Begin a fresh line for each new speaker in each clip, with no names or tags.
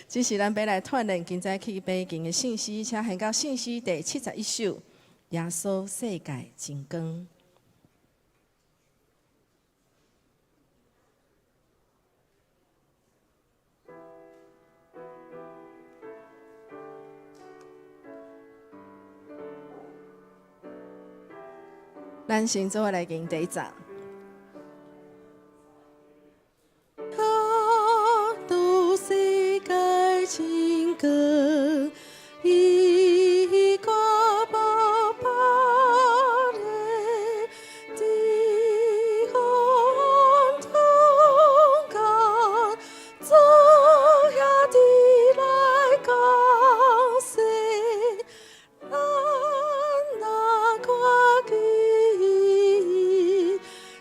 這是咱欲來鍛鍊今早去北京的信息，請獻到信息第71首《耶穌世界真光》。咱先做伙來行第一節。基督世界真光，伊決無別个，佇黑暗中間，做兄弟來降世，咱若看見伊，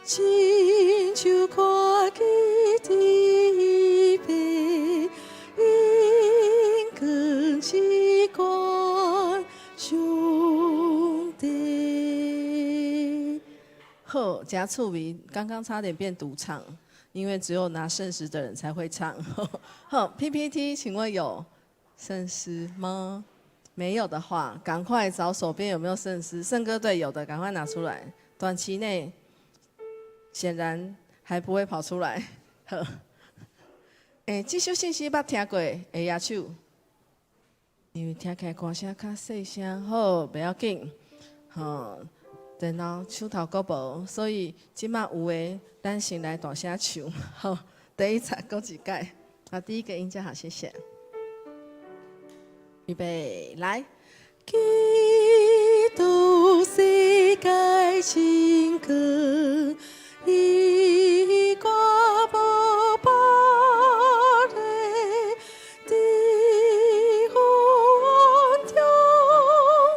親像看見天父，永光之冠上帝。好，真趣味，剛剛差點變獨唱，因為只有拿聖詩的人才會唱。好，PPT，請問有聖詩嗎？沒有的話，趕快找手邊有沒有聖詩。聖歌隊有的，趕快拿出來。短期內顯然還不會跑出來。好，欸，這首信息捌聽過，會舉手。因為聽起來歌聲較細聲，好，袂要緊。好，然後手頭閣無，所以這馬有的，咱先來大聲唱。好，第一節閣一擺。好，第一個音就好，謝謝。預備，來。基督世界真光，伊決無別个，佇黑暗中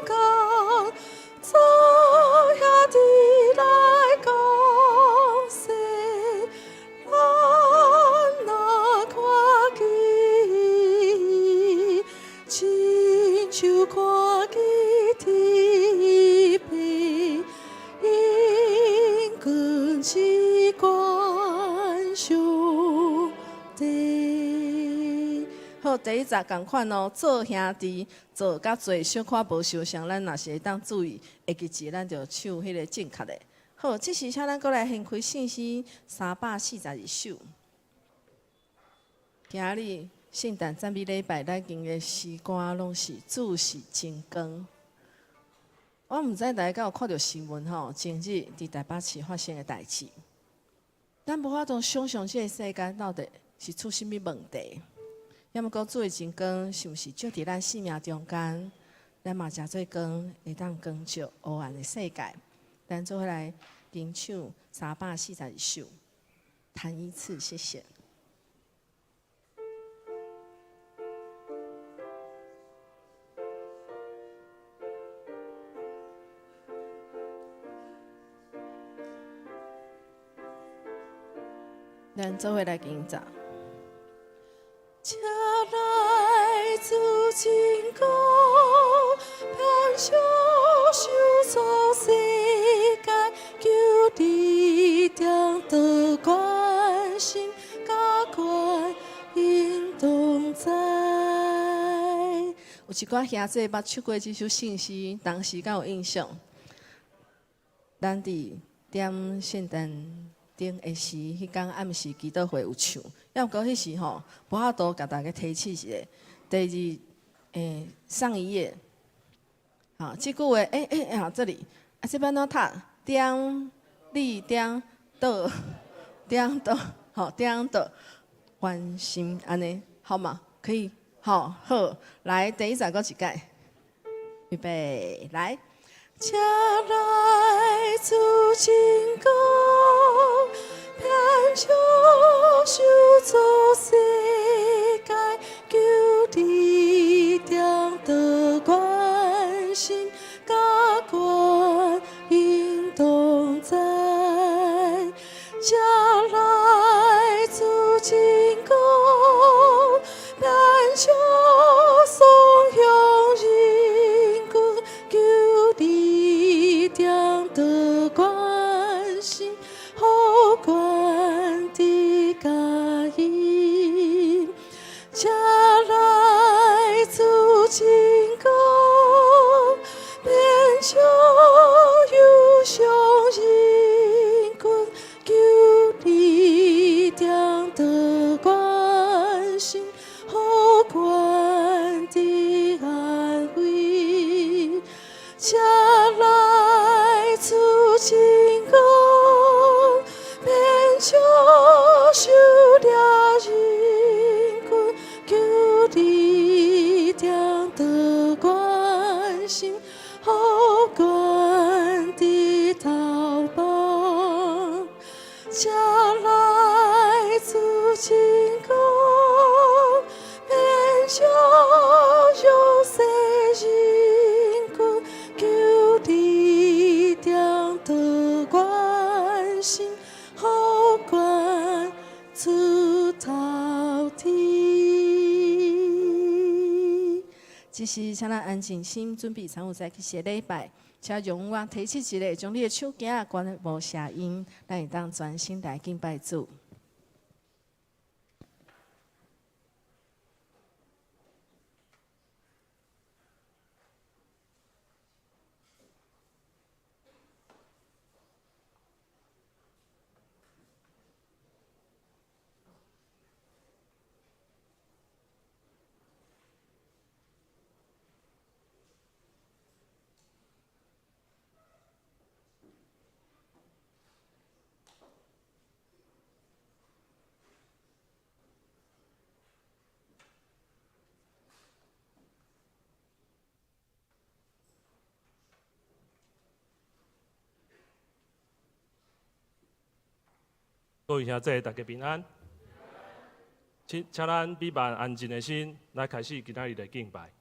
間，做兄弟來降世，咱若看見伊，親像看見天父，永光之冠上帝。好，第一節仝款哦，做兄弟做佮做小可無相像，咱若是會當注意，會記字，咱就唱彼个正確的。好，這時請咱閣來掀開信息342首。今仔日聖誕讚美禮拜，咱經的詩歌攏是主是真光。我毋知大家敢有看著新聞吼，前日佇台北市發生的代誌。咱無法度想像這个世間到底是出啥物問題。抑毋過主的真光是毋是照佇咱生命中間？咱嘛誠做光，會當光照黑暗的世界。咱做伙來吟唱342首，彈一次，謝謝。咱做伙來吟唱。請來主真光，遍照受造世界，求你定得關心，佮觀音同在。有一寡兄弟捌唱過這首聖詩，當時敢有印象？咱佇點聖誕燈的時，彼工暗時祈禱會有唱，抑毋過彼時吼，無法度共大家提醒一下。第二，上一頁，好，這句話，好，這裡，啊，這欲按怎讀？點、你點、倒、點倒，好，點倒，關心，按呢，好嗎？可以，好，好，來，第一節閣一擺，預備，來。請來主真光，遍照受造世界，求你定得關心，佮觀音同在。請來主真光，遍照頌揚人群，求你定得關心，予關的佳音。請來才來主真光，免將受掠人群，求你定得關心，予懸佇頭幫。才來主真光，免將弱勢人群，求你定得關心，予懸出頭天。這時，請咱安靜心，準備參有再去寫禮拜。請容我提醒一下，將你的手機仔關無聲音，咱會當專心來敬拜主。
各位兄弟，大家平安。請咱比辦安靜的心來開始今仔日的敬拜。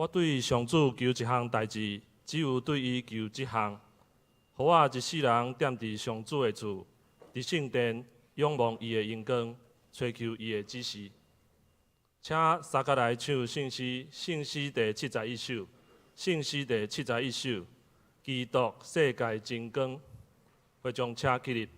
我對上主求一項代誌，只有對伊求這項，予我一世人踮佇上主的厝，佇聖殿仰望伊的榮光，揣求伊的指示。請三甲來唱聖詩，聖詩第71首，聖詩第71首，基督世界真光，會眾請起立。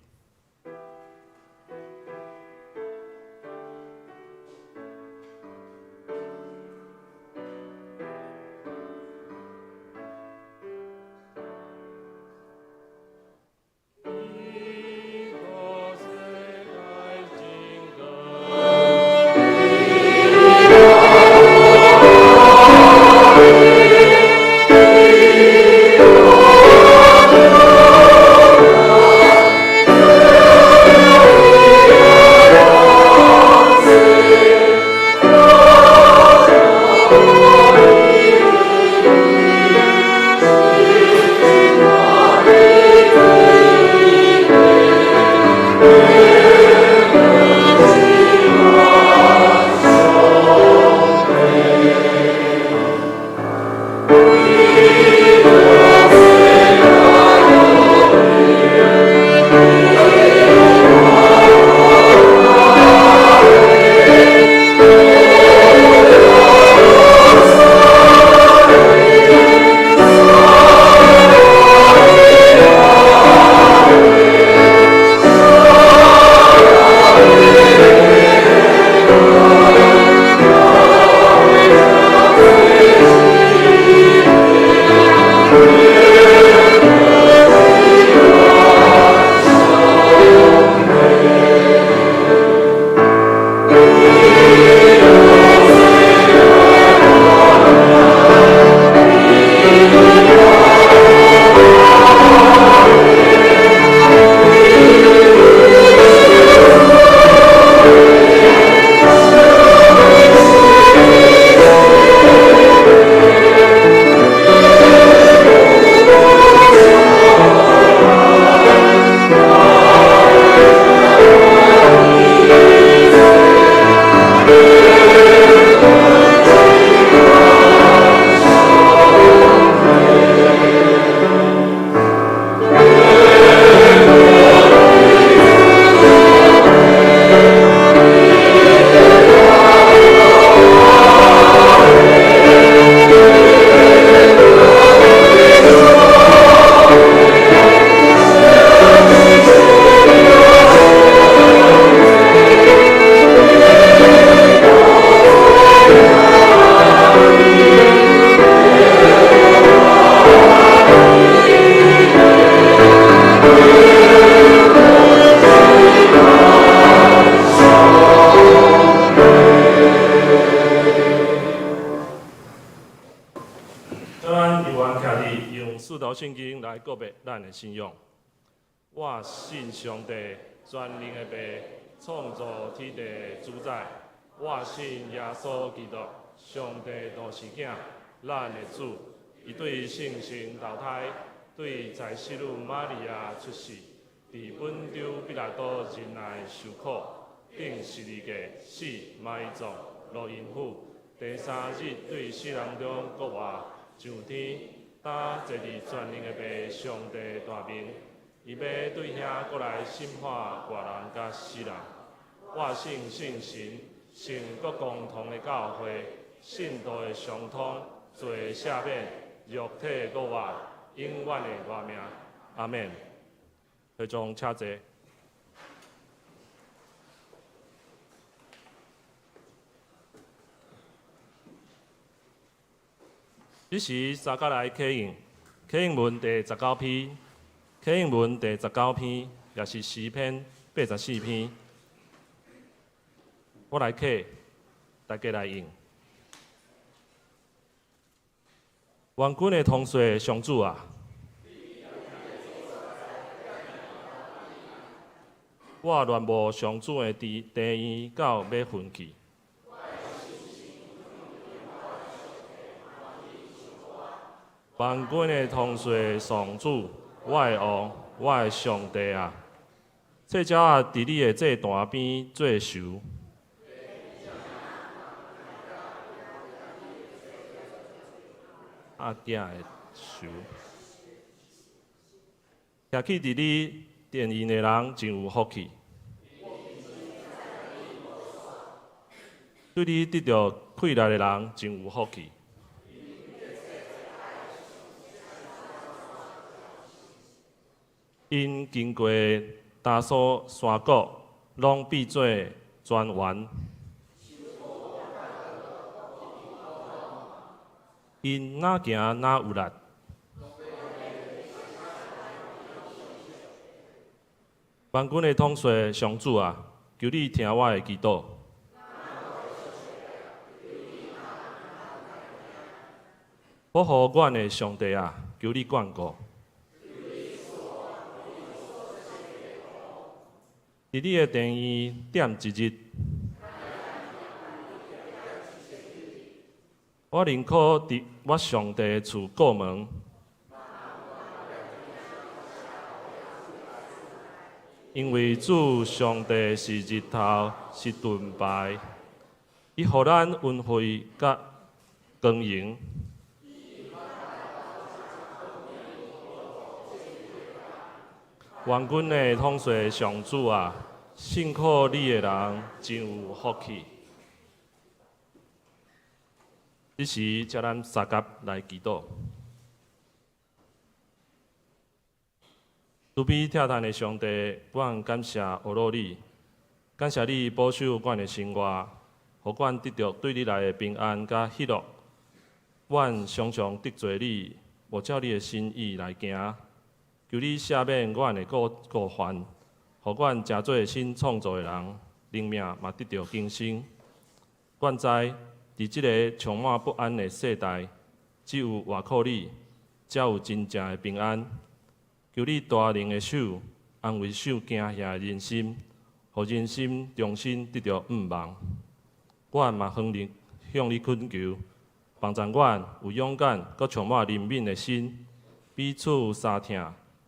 咱猶原徛佇用使徒信經來告白咱的信仰。我信上帝，全能的父，創造天地的主宰。我信耶穌基督，上帝獨生囝，咱的主。伊對聖神投胎，對在聖女瑪利亞出世，佇本丟彼拉多忍耐受苦，釘十字架死，埋葬，落陰府，第三日對死人中復活，上天，擔坐佇全能的父上帝大面，伊欲對遐閣來審判活人佮死人。我信聖神，聖國共同的教會，聖徒的相通，罪的赦免，肉體的復活，永遠的活命。阿們。會眾請坐。彼時三甲來啟應，啟應文第19篇，啟應文第19篇，也是詩篇84篇。我來啟，大家來應。萬軍的統帥上主啊！我戀慕上主的殿院到欲昏去。萬軍的統帥上主，我的王，我的上帝啊！翠鳥仔佇你的祭壇邊做岫。阿囝的仇。徛起佇你殿院的人真有福氣。對你得著氣力的人真有福氣。𪜶經過達索山谷，攏變做泉源。𪜶若行若有力。萬軍的統帥上主啊，求你聽我的祈禱。保護阮的上帝啊，求你眷顧。佇你的殿院踮一日，我寧可佇我上帝的厝過門。因為主上帝是日頭，是盾牌，伊予咱恩惠佮光榮。萬軍的統帥上主啊，信靠你的人真有福氣。這時，請咱相佮來祈禱。慈悲疼嘆的上帝，阮感謝阿羅你，感謝你保守阮的生活，予阮得著對你來的平安佮喜樂。阮常常得罪你，無照你的心意來行。求你赦免阮的過犯，予阮成做新創造的人，靈命嘛得著更新。阮知，佇這个充滿不安的世代，只有倚靠你，才有真正的平安。求你大能的手安慰受驚嚇的人心，予人心重新得著向望。阮嘛向你懇求，幫助阮有勇敢、閣充滿憐憫的心，彼此相疼，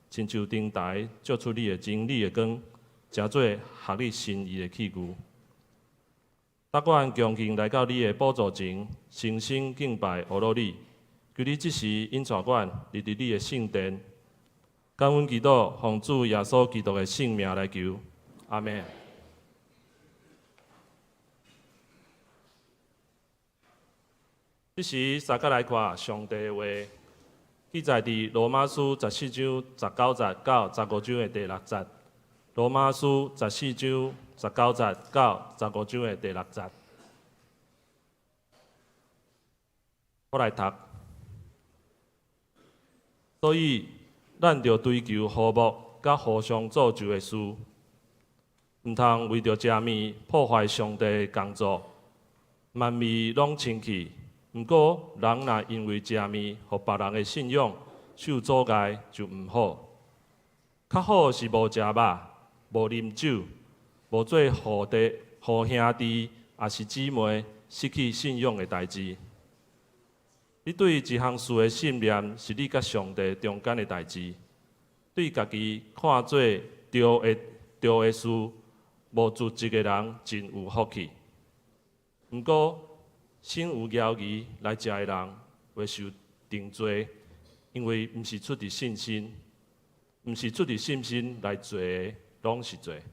親像燈臺照出你的真理的光，成做合你心意的器具。當阮恭敬來到你的寶座前，誠心敬拜阿羅你，求你這時引帶阮入佇你的聖殿。感恩祈禱，奉主耶穌基督的聖名來求，阿們。這時，相佮來看上帝的話，記載佇羅馬書十四章十九節到十五章的第六節。羅馬書十四章十九節到十五章的第六節，我來讀。所以，咱著追求和睦，佮互相造就的事，毋通為著食物破壞上帝的工作。萬物攏清氣，毋過人若因為食物，予別人的信仰受阻礙，就毋好。較好是無食肉，無啉酒，無做予弟、予兄弟抑是姊妹失去信仰的代誌。你對一項事的信念，是你佮上帝中間的代誌。對家己看做對的事，無自責的人真有福氣。毋過，心有猶疑來食的人，會受定罪，因為毋是出佇信心，毋是出佇信心來做的，攏是罪。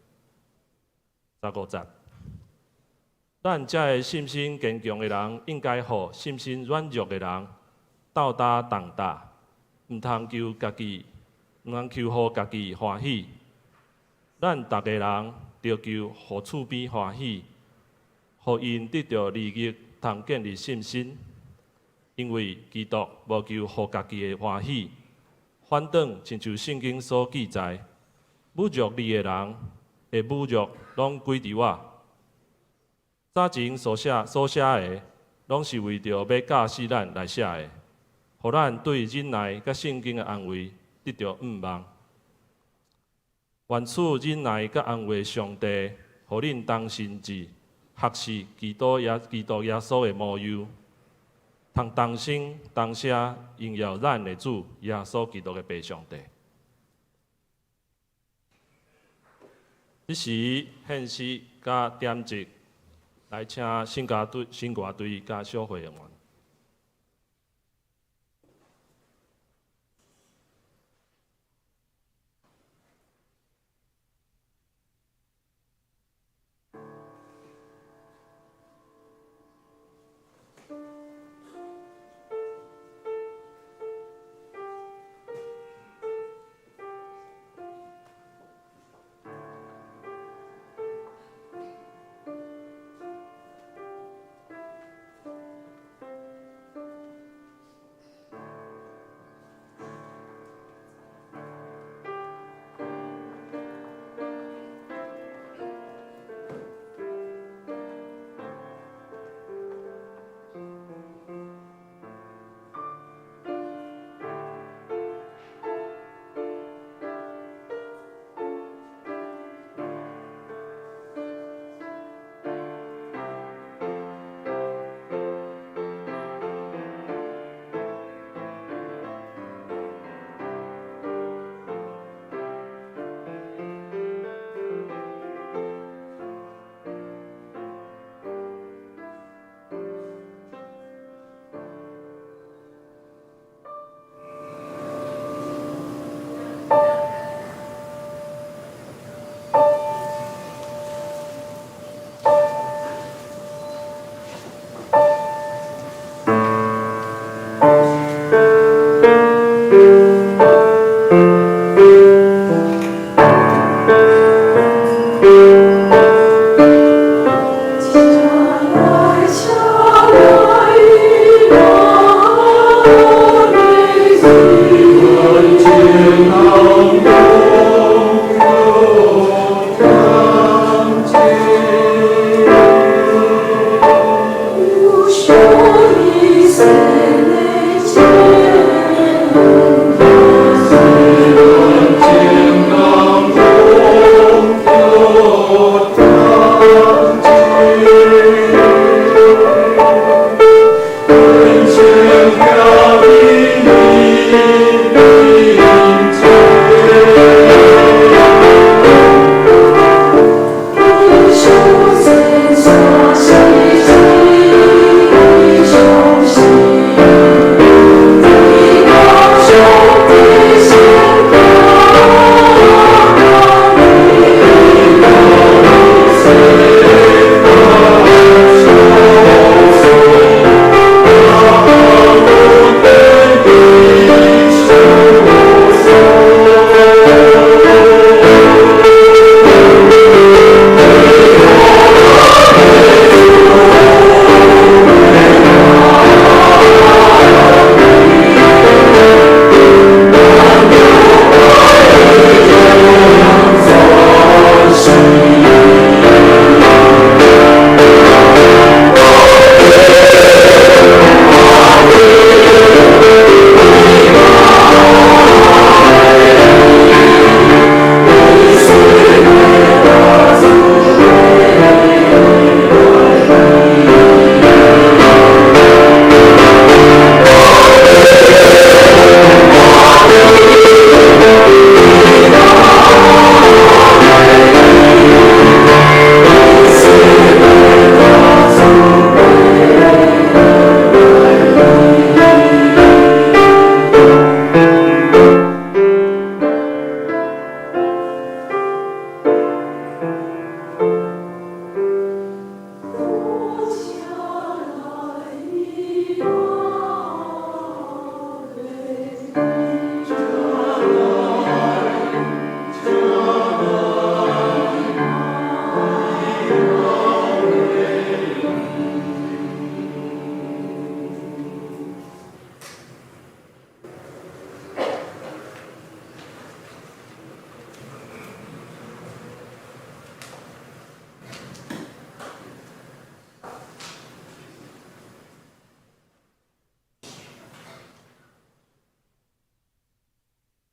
十五節。咱遮个信心堅強的人，應該予信心軟弱的人鬥擔重擔，毋通求家己，毋通求予家己歡喜。咱逐个人著求予厝邊歡喜，予𪜶得著利益，通建立信心。因為基督無求予家己的歡喜，反轉親像聖經所記載，侮辱你的人的侮辱，攏歸佇我。早前所寫的，攏是為著欲教示咱來寫的，予咱對忍耐佮聖經的安慰得著向望。願賜忍耐佮安慰上帝，予恁同心志，學習基督耶穌的模樣，通同聲同謝榮耀咱的主耶穌基督的父上帝。這時獻詩佮點節。來請聖歌隊、聖歌隊佮小會員。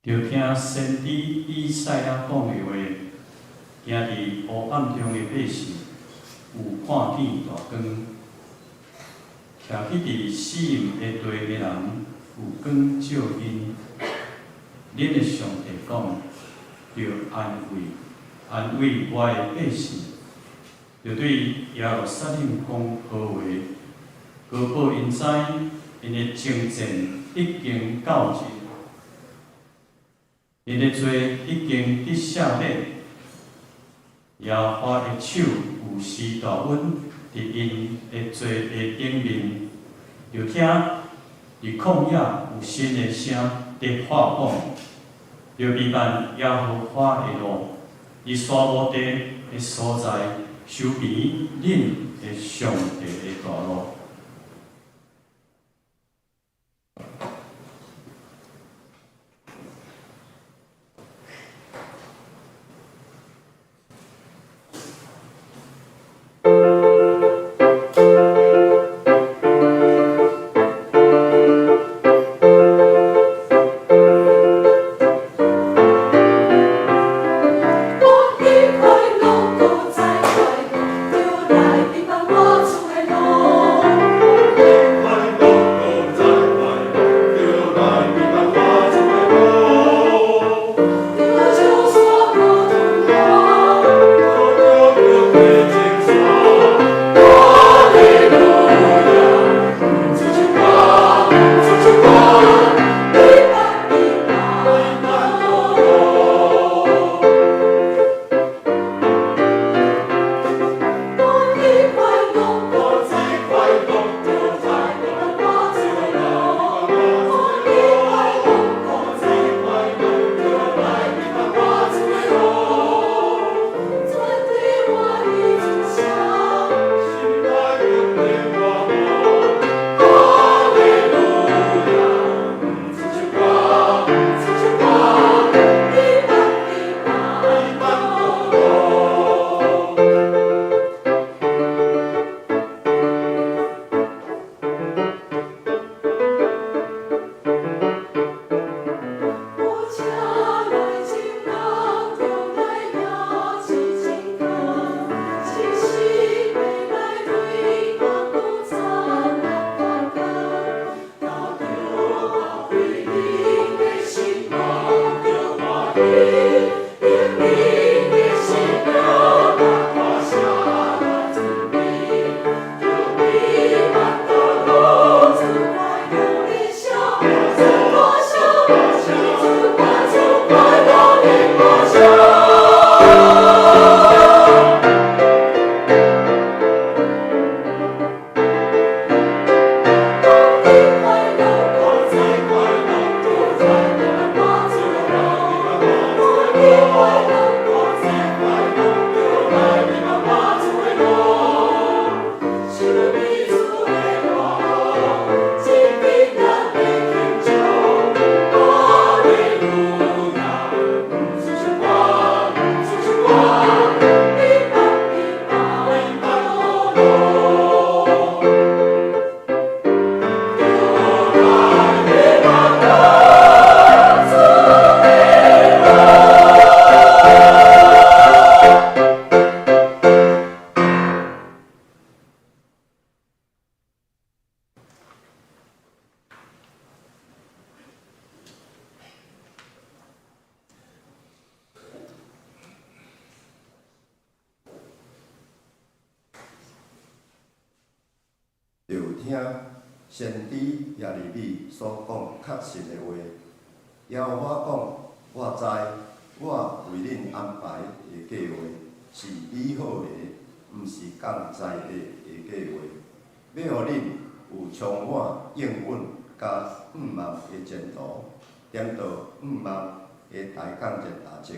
著聽先知以賽亞講的話，行佇黑暗中的百姓，有看見大光；徛起佇死蔭的地的人，有光照𪜶。恁的上帝講，著安慰，安慰我的百姓，著對耶路撒冷講好話，確保𪜶知𪜶的征戰已經到盡，𪜶的罪已經得赦免。耶和華的手有施大恩佇𪜶的罪的頂面，著聽佇曠野有新的聲佇喊講，著預辦耶和華的路，佇沙漠地的所在，修平恁的上帝的大路。
我已快樂，閣再快樂，著來彼放我厝的路。著聽先知耶利米所講確實的話。耶和華講：我知，我為恁安排的計劃是美好的，毋是降災禍的計劃，欲予恁有充滿應允佮向望的前途。顛倒向望的大講節大節。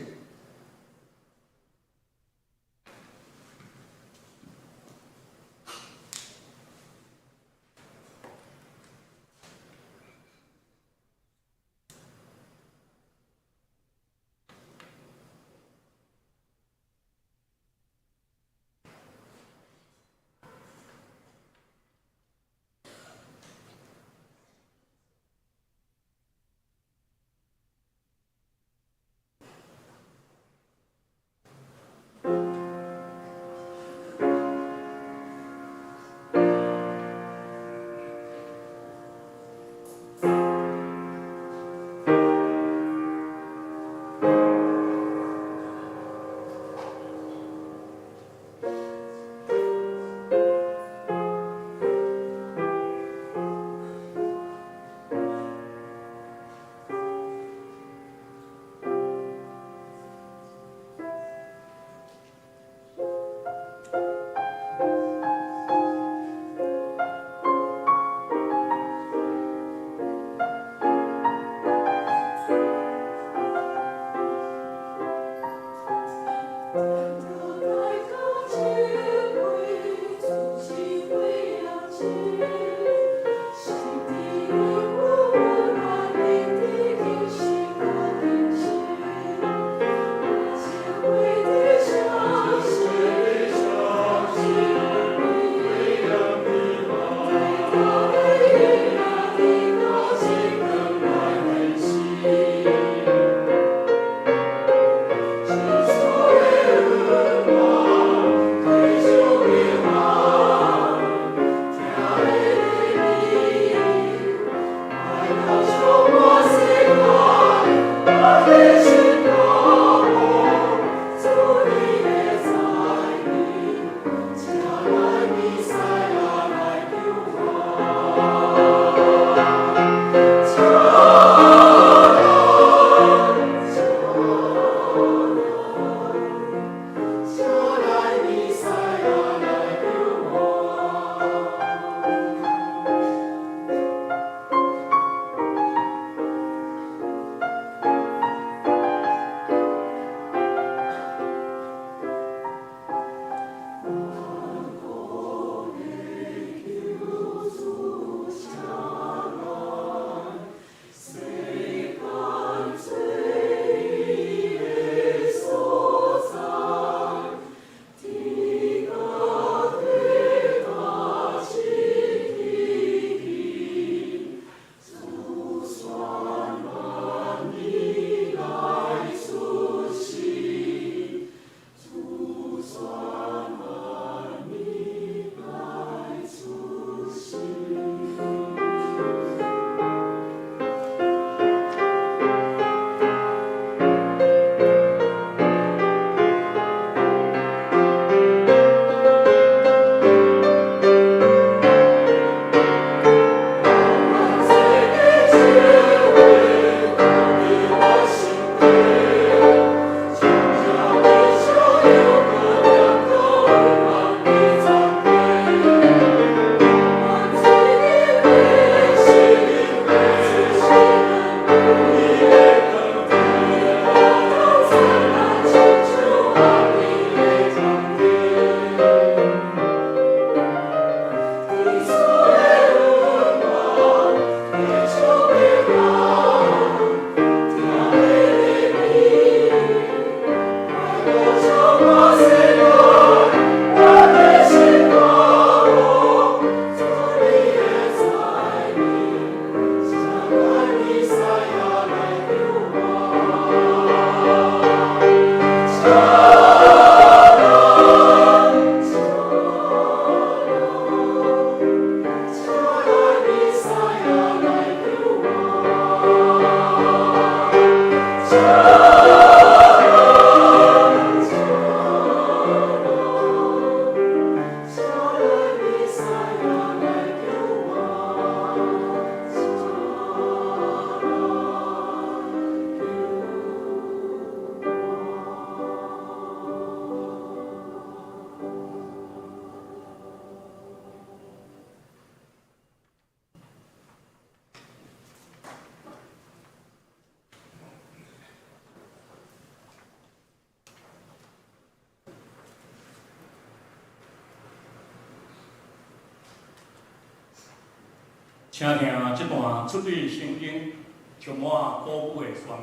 請聽這段出對聖經充滿鼓舞的宣告。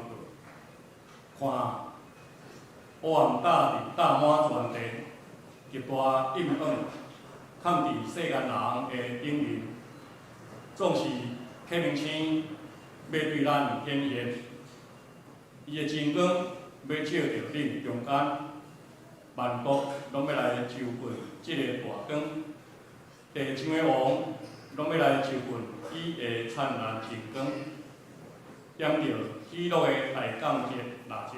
看，黑暗罩罩滿全地，極大陰暗，崁佇世間人的頂面，總是啟明星欲對咱顯現，伊的真光欲照著恁中間，萬國攏欲來就近這个大光，地上的王攏欲來就近伊的燦爛真光，點著喜樂的大感節蠟燭。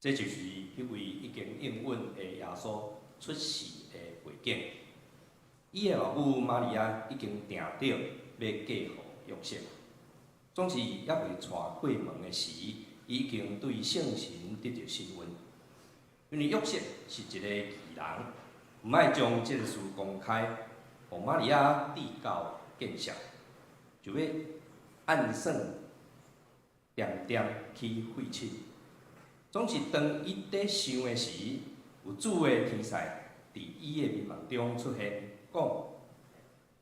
這就是彼位已經應允的耶穌出世的背景。伊的老母瑪利亞已經訂著欲嫁予約瑟，總是猶未娶過門的時，伊已經對聖神得著身孕。因為約瑟是一个義人，毋愛將這个事公開，予瑪利亞知到見笑，就欲按算恬恬去廢寢。總是當伊佇想的時，有主的天使佇伊的眠夢中出現，講：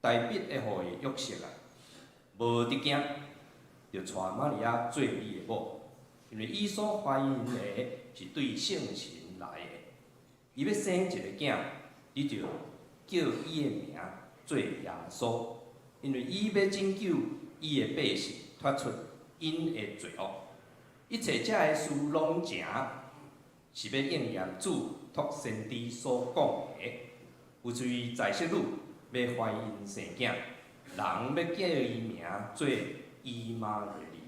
大衛的後裔約瑟啊，無得驚，著娶瑪利亞做你的某，因為伊所懷孕的是對聖神來的。伊欲生一个囝，你著叫伊的名做耶穌，因為伊欲拯救伊的百姓脫出𪜶的罪惡。一切這个事攏成，是欲應驗主託先知所講的。有一位在室女欲懷孕生囝，人欲叫伊名做以馬內利，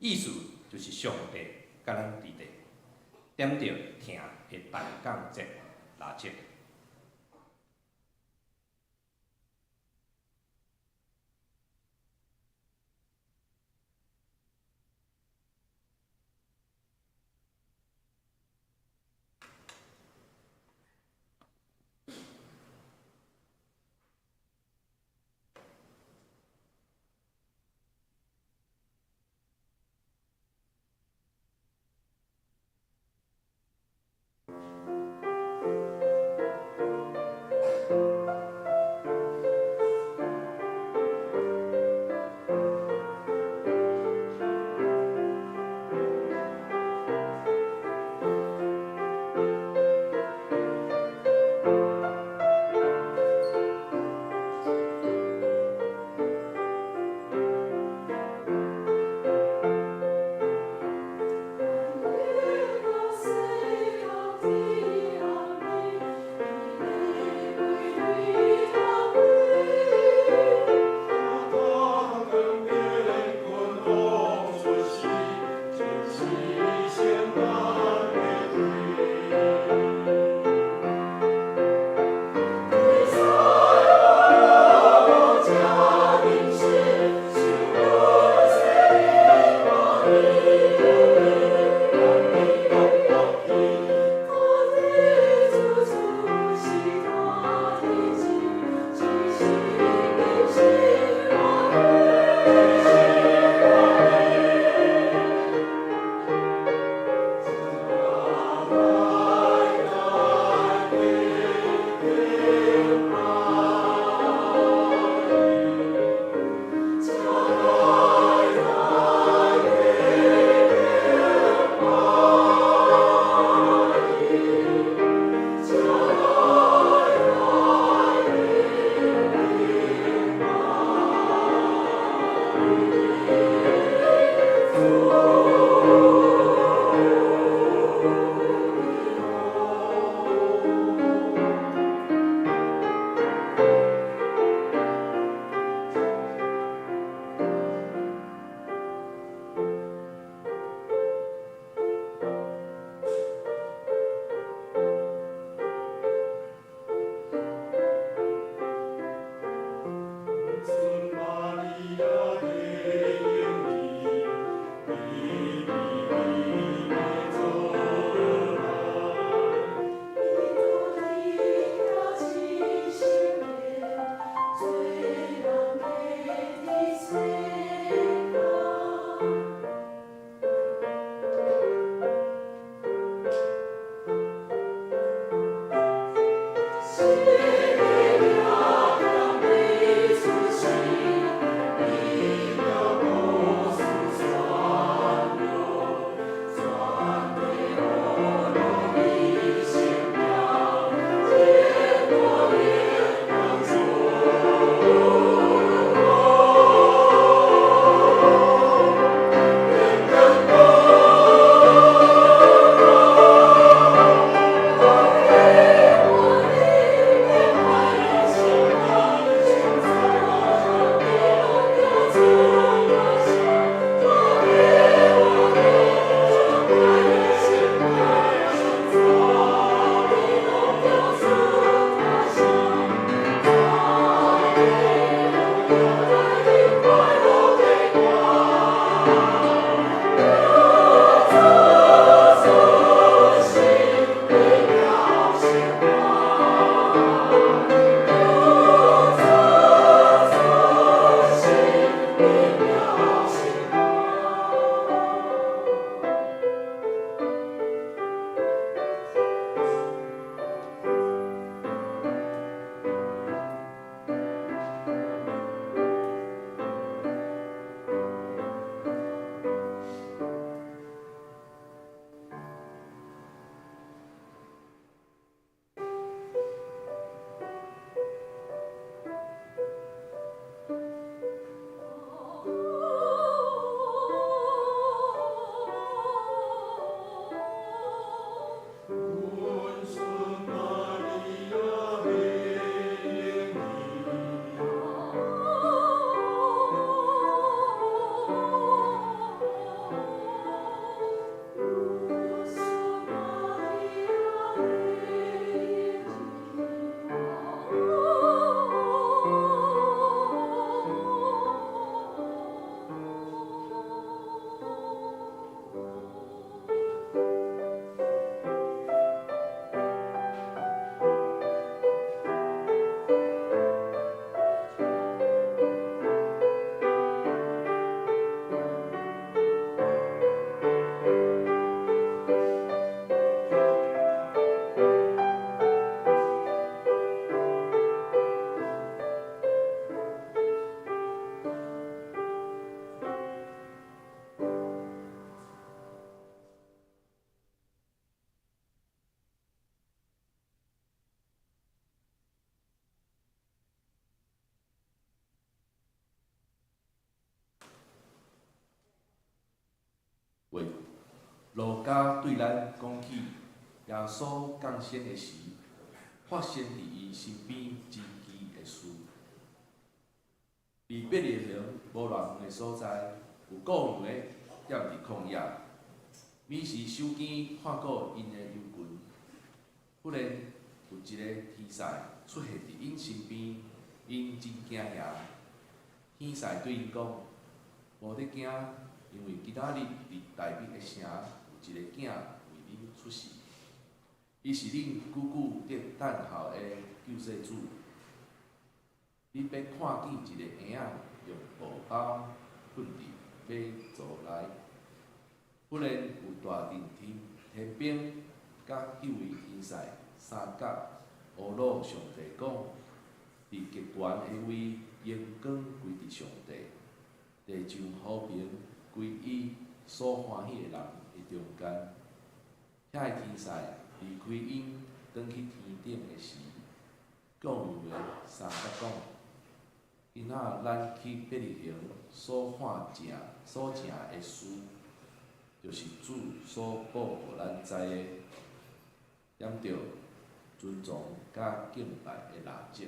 意思就是上帝佮咱佇咧。點著疼的大降節六節。
話。路加對咱講起耶穌降生的時，發生佇伊身邊真奇的事。佇伯利恆無偌遠的所在，有羔羊的踮佇曠野，暝時守更看顧𪜶的羊群。忽然有一个天使出現佇𪜶身邊，𪜶真驚惶。天使對𪜶講：無得驚，因為今仔日佇大衛的城有一个囝為恁出世，伊是恁久久得等候的救世主。恁欲看見一个嬰仔用布包睏佇馬槽內。忽然有大陣天天兵佮彼位天使相佮，呵咾上帝講：佇極懸的位，榮光歸佇上帝，地上和平歸伊所歡喜的人的中間。遐个天使離開𪜶，轉去天頂的時，羔羊的相佮講：今仔咱去伯利恆所看見、所成的事，就是主所報予咱知的。點著尊崇佮敬拜的蠟燭。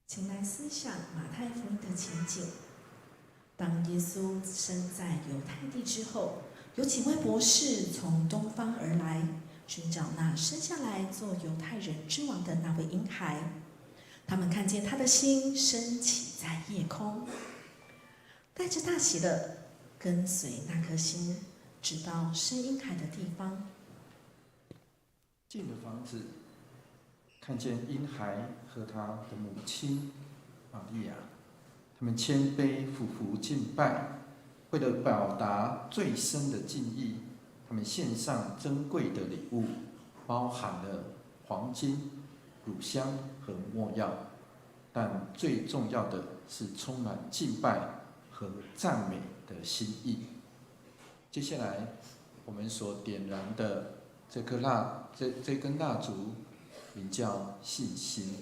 請來思想馬太福音的情景。當耶穌生在猶太地之後，有幾位博士從東方而來，尋找那生下來做猶太人之王的那位嬰孩。他們看見他的星升起在夜空，帶著大喜樂，跟隨那顆星，直到生嬰孩的地方。
進了房子，看見嬰孩和他的母親瑪利亞，他們謙卑俯伏敬拜，為了表達最深的敬意，他們獻上珍貴的禮物，包含了黃金、乳香和沒藥，但最重要的是充滿敬拜和讚美的心意。接下來，我們所點燃的這顆蠟，這根蠟燭，名叫信心。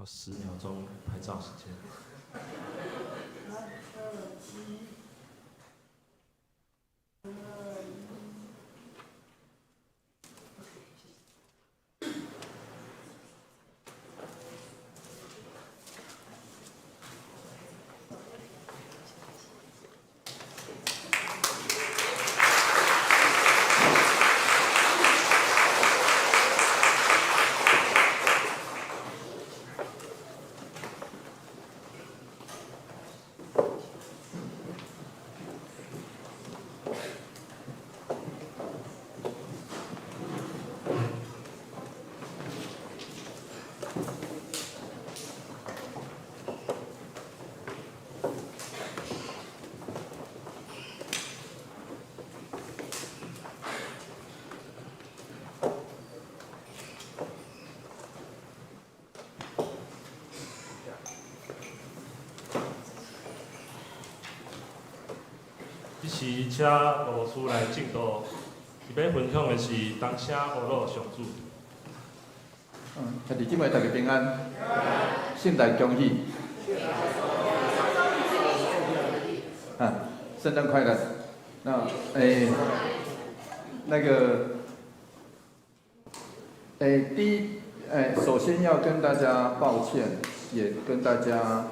10秒鐘拍照時間。這時，請羅牧師來證道。伊欲分享的是當聲呵咾上主。
兄弟姊妹大家平安，聖誕恭喜！啊，聖誕快樂！那，那個，第一，首先要跟大家抱歉，也跟大家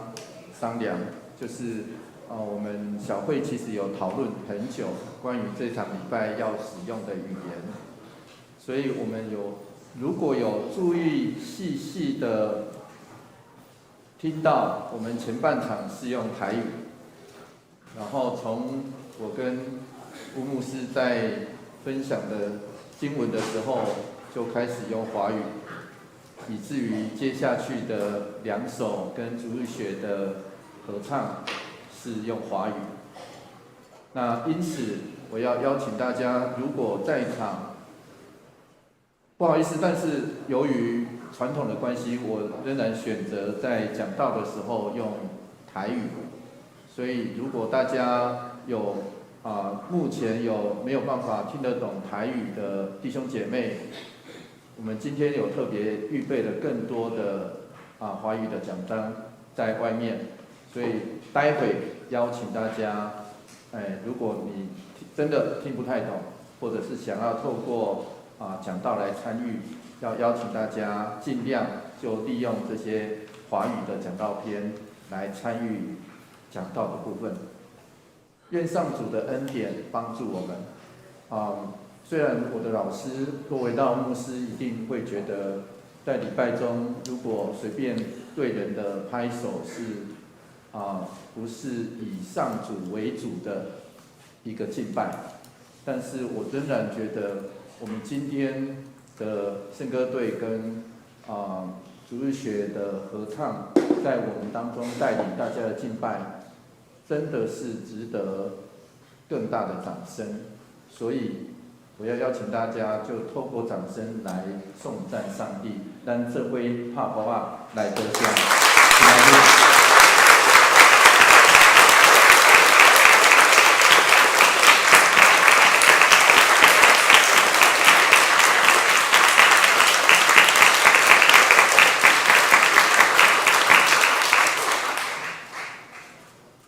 商量，就是。我們小會其實有討論很久關於這場禮拜要使用的語言，所以我們有如果有注意細細的聽到，我們前半場是用台語，然後從我跟吳牧師在分享的經文的時候就開始用華語，以至於接下去的兩首跟主日學的合唱是用華語。那因此我要邀請大家，如果在場，不好意思，但是由於傳統的關係，我仍然選擇在講道的時候用台語。所以如果大家有目前有沒有辦法聽得懂台語的弟兄姐妹，我們今天有特別預備了更多的華語的講章在外面。所以待會邀請大家，如果你真的聽不太懂，或者是想要透過講道來參與，要邀請大家盡量就利用這些華語的講道篇來參與講道的部分。願上主的恩典幫助我們。雖然我的老師羅維道牧師一定會覺得，在禮拜中如果隨便對人的拍手是不是以上主為主的一個敬拜，但是我仍然覺得我們今天的聖歌隊跟主日學的合唱，在我們當中帶領大家的敬拜，真的是值得更大的掌聲。所以我要邀請大家，就透過掌聲來頌讚上帝，咱這回拍鼓仔來得獎。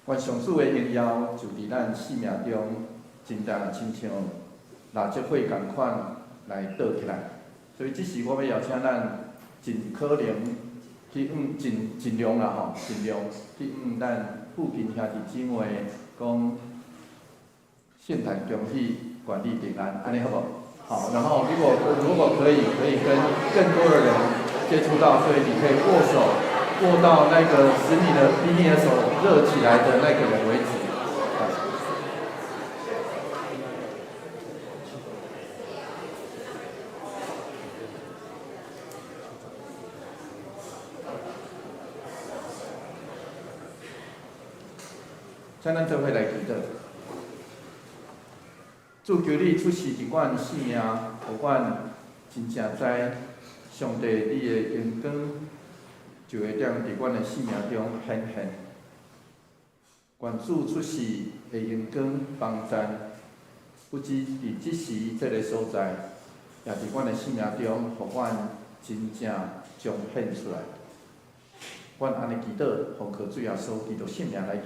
願上主的榮耀就佇咱生命中，真正親像蠟燭火仝款來倒起來。所以這時我欲邀請咱盡可能去盡量啦吼，盡量去向咱附近兄弟姊妹講聖誕恭喜，願你平安，按呢好無？好，然後如果可以，可以跟更多的人接觸到，所以你可以握手。握到那個使你的比你的手熱起來的那個人為止。請咱做伙來祈禱。主求你出示佇阮生命，予阮真正知上帝你的榮光。就會當佇阮的生命中顯現。願主出世的榮光幫贊，不只佇這時這个所在，也佇阮的生命中，予阮真正彰顯出來。阮按呢祈禱，奉靠主耶穌基督聖名來求。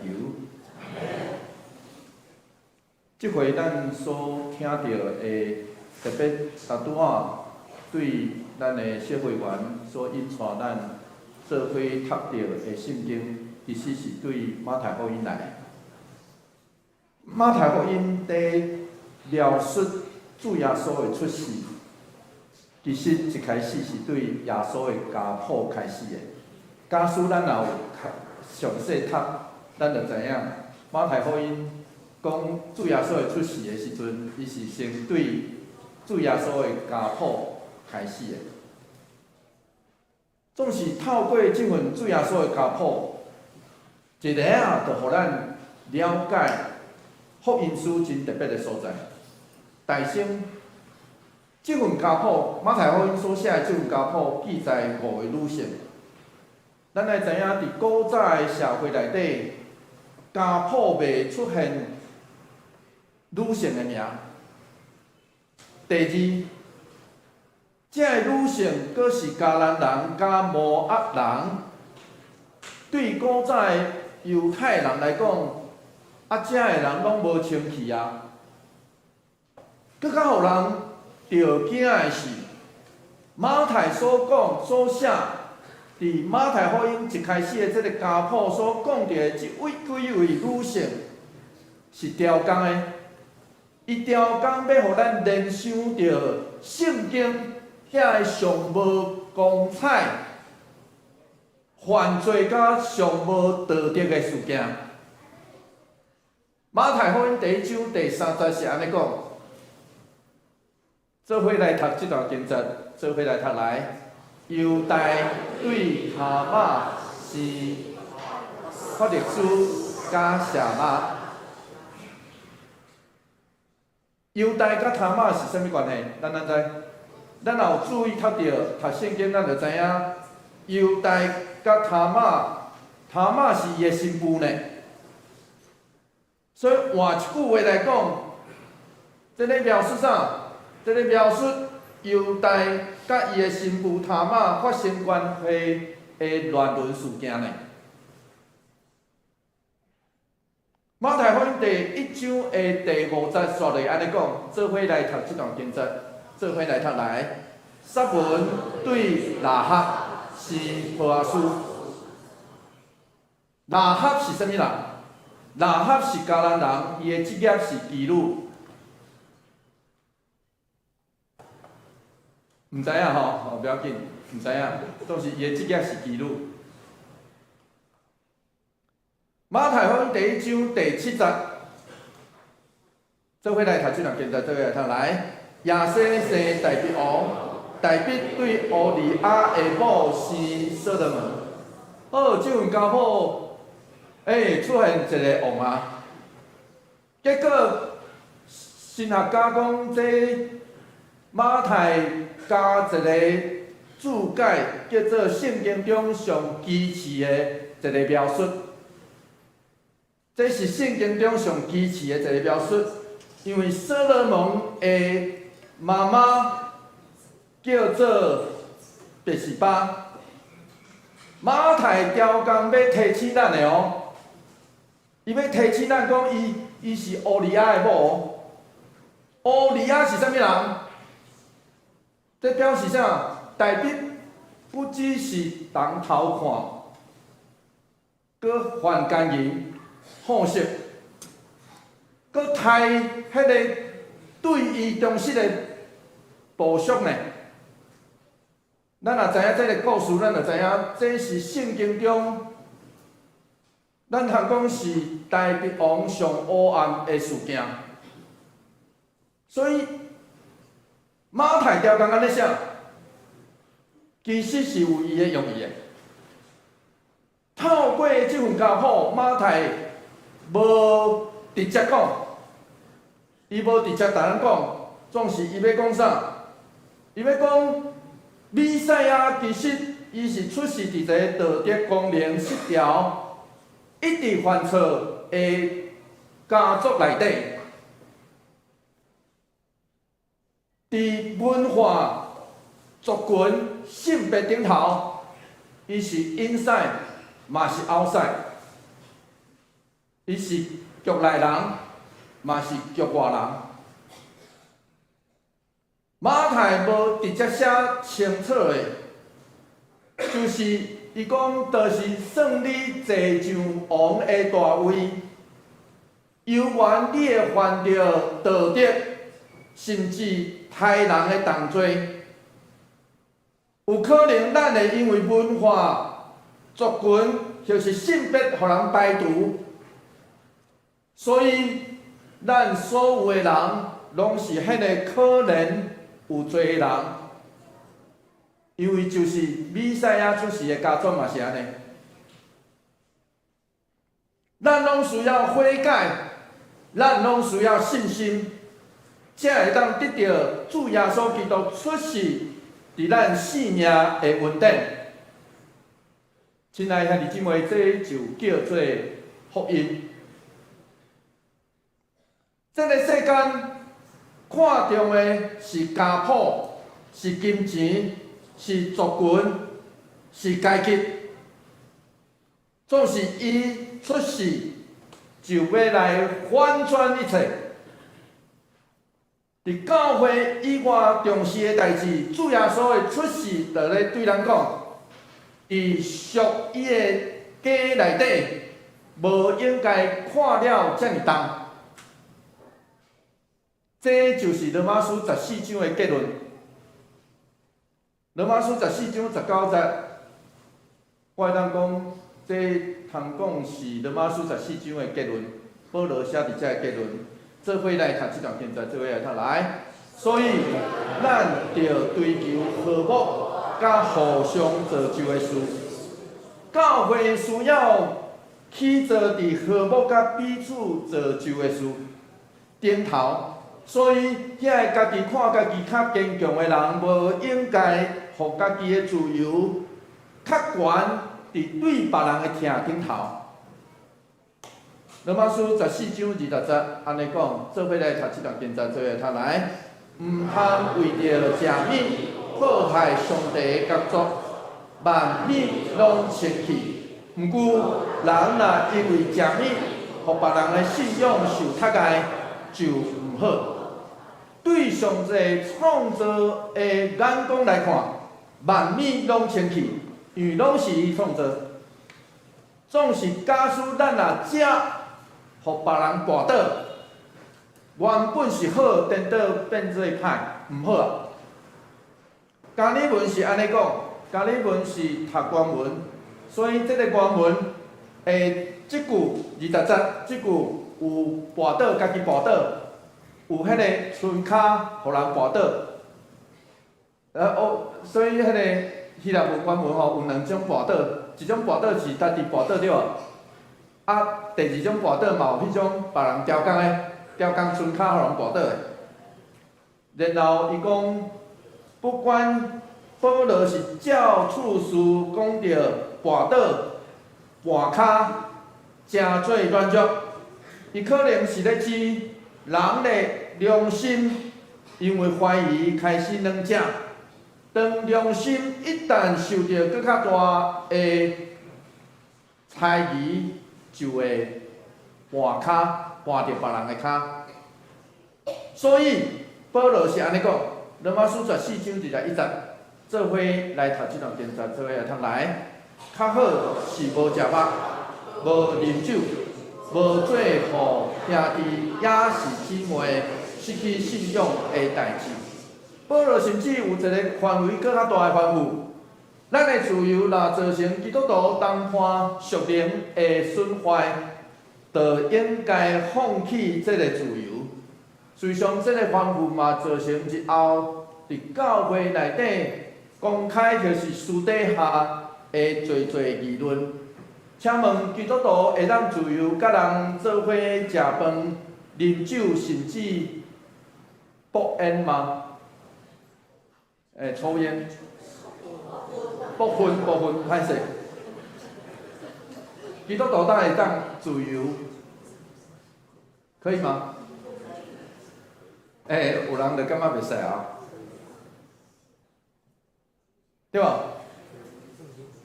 這回咱所聽著的，特別頭拄仔對咱的小會員所引帶咱做伙讀著的聖經，其實是對馬太福音來的。馬太福音佇描述主耶穌的出世，其實一開始是對耶穌的家譜開始的。假使咱若有詳細讀，咱就知影馬太福音講主耶穌的出世的時陣，伊是先對主耶穌的家譜開始的。總是透過這份主耶穌的家譜，一下仔就予咱了解福音書真特別的所在。大先，這份家譜，馬太福音所寫的這份家譜，記載五个女性。咱愛知影，佇古早的社會內底，家譜袂出現女性的名。第二，這个女性閣是迦南人佮摩押人，對古早的猶太人來講，啊，遮的人攏無清氣啊。閣較予人著驚的是，馬太所講所寫，佇馬太福音一開始的這个家譜所講著的這位幾位女性，是調工的。伊調工欲予咱聯想著聖經遐个上無光彩、犯罪佮上無道德的事件。馬太福音第一章第三節是按呢講：做伙來讀這段經節，做伙來讀來。猶大對他瑪生法勒斯佮謝拉。猶大佮他瑪是啥物關係？咱哪知？咱若有注意讀著讀聖經，咱就知影猶大佮他瑪，他瑪是伊的新婦呢。所以換一句話來講，這咧描述啥？這咧描述猶大佮伊的新婦他瑪發生關係的亂倫事件呢。馬太福音第一章的第五節煞落按呢講，做伙來讀這段經節，做伙來讀來。撒文對喇合生波阿斯，喇合是啥物人？喇合是迦南人，伊的職業是妓女。毋知影吼，哦，不要緊，毋知影，總是伊的職業是妓女。馬太福音第一章第七節，做伙來讀這段經節，做伙來讀來。耶西生大衛王，大衛對烏利亞的某生所羅門。好，這份家譜，出現一个王啊。結果神學家講，這馬太加一个注解，叫做聖經中上支持的一个描述。這是聖經中上支持的一个描述，因為所羅門的媽媽叫做別是巴。馬太刁工欲提醒咱的哦，伊欲提醒咱講，伊伊是烏利亞的某。烏利亞是啥物人？這表示啥？大衛不只是人偷看，閣犯姦淫、好色，閣刣彼个對伊忠實的部屬呢？咱若知影這个故事，咱就知影這是聖經中，咱通講是大衛王上黑暗的事件。所以馬太刁工按呢寫，其實是有伊的用意的。透過這份家譜，馬太無直接講，伊無直接共咱講，總是伊欲講啥？伊欲講彌賽亞其實伊是出世佇一个道德功能失調、一直犯錯的家族內底，佇文化、族群、性別頂頭，伊是引使嘛是 outside，伊是局內人，嘛是局外人。馬太無直接寫清楚的，就是伊講，就是算你坐上王的大位，猶原你會犯著道德，甚至刣人的重罪。有可能咱會因為文化、族群或是性別，予人排除，所以咱所有的人，攏是彼个可能有罪的人，因為就是彌賽亞出世的家族嘛是按呢。咱攏需要悔改，咱攏需要信心，才會當得著主耶穌基督出世佇咱生命的恩典。親愛兄弟姊妹，這就叫做福音。這个世間看重的是家譜，是金錢，是族群，是階級，總是伊出世就欲來翻轉一切。佇教會以外重視的代誌，主耶穌的出世，就咧對咱講，佇屬伊的家內底，無應該看了遮爾重。這就是羅馬書十四章的結論。羅馬書十四章十九節，我會當講，這通講是羅馬書十四章的結論。保羅寫佇遮的結論，做伙來讀這段經節，做伙來讀來。所以，咱著追求和睦，佮互相造就的事。教會需要起做佇和睦佮彼此造就的事頂頭。所以，遐個家己看家己較堅強的人，無應該予家己的自由較懸佇對別人的疼頂頭。羅馬書十四章二十節按呢講，做伙來讀這段經節，做伙來讀來。毋通為著食物破壞上帝的工作，萬物攏清氣。毋過，人若因為食物，予別人的信仰受窒礙，就毋好。對上帝創造的眼光來看，萬物攏清氣，因為攏是伊創造。總是假使咱若食，予別人跋倒，原本是好，顛倒變做歹，毋好啊。加爾文是按呢講，加爾文是讀原文，所以這个原文的這句二十節，這句有跋倒，家己跋倒，有彼个伸跤予人跋倒。哦，所以彼个希臘文原文吼有兩種跋倒，一種跋倒是家己跋倒對無？啊，第二種跋倒嘛有彼種別人刁工的，刁工伸跤予人跋倒的。然後伊講，不管保羅是照次序講著跋倒、絆跤，誠做軟弱，伊可能是咧指人的良心，因為懷疑開始軟正。當良心一旦受著閣較大的猜疑，就會絆跤，絆著別人的跤。所以保羅是按呢講，羅馬書十四章二十一節，做伙來讀這段經節，做伙來讀來。較好是無食肉，無啉酒，無做予兄弟抑是姊妹失去信仰的代誌。保羅甚至有一個範圍閣較大的範圍，咱的自由若造成基督徒同伴屬靈的損壞，就應該放棄這个自由。事實上，這个吩咐嘛造成日後佇教會內底公開或是私底下的濟濟議論。請問基督徒會當自由佮人做伙食飯、啉酒，甚至吸煙嗎？抽煙、剝薰、剝薰，歹勢。基督徒當會當自由，可以嗎？有人就感覺袂使啊，對無？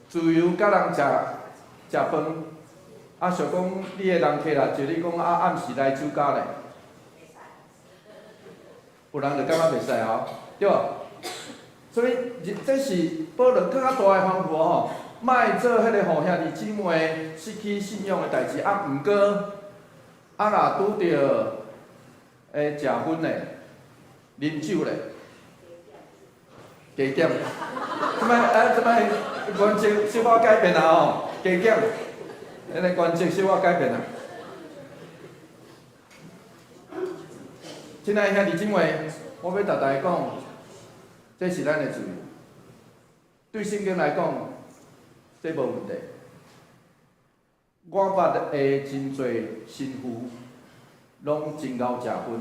自由佮人食食飯，啊想講你的人客若招你講啊暗時來酒家咧，有人就感覺袂使吼，對無？所以這是保羅閣較大的吩咐吼，莫做彼個吼兄弟姊妹失去信仰的代誌。啊，毋過啊，若拄著會食薰咧、啉酒咧、加減，這擺啊這擺原則小可改變啊吼，加減，彼個原則小可改變啊。親愛的兄弟姊妹，我欲逐大家講，這是咱的自由。對聖經來講，這無問題。我捌的真濟神父，攏真𠢕食薰。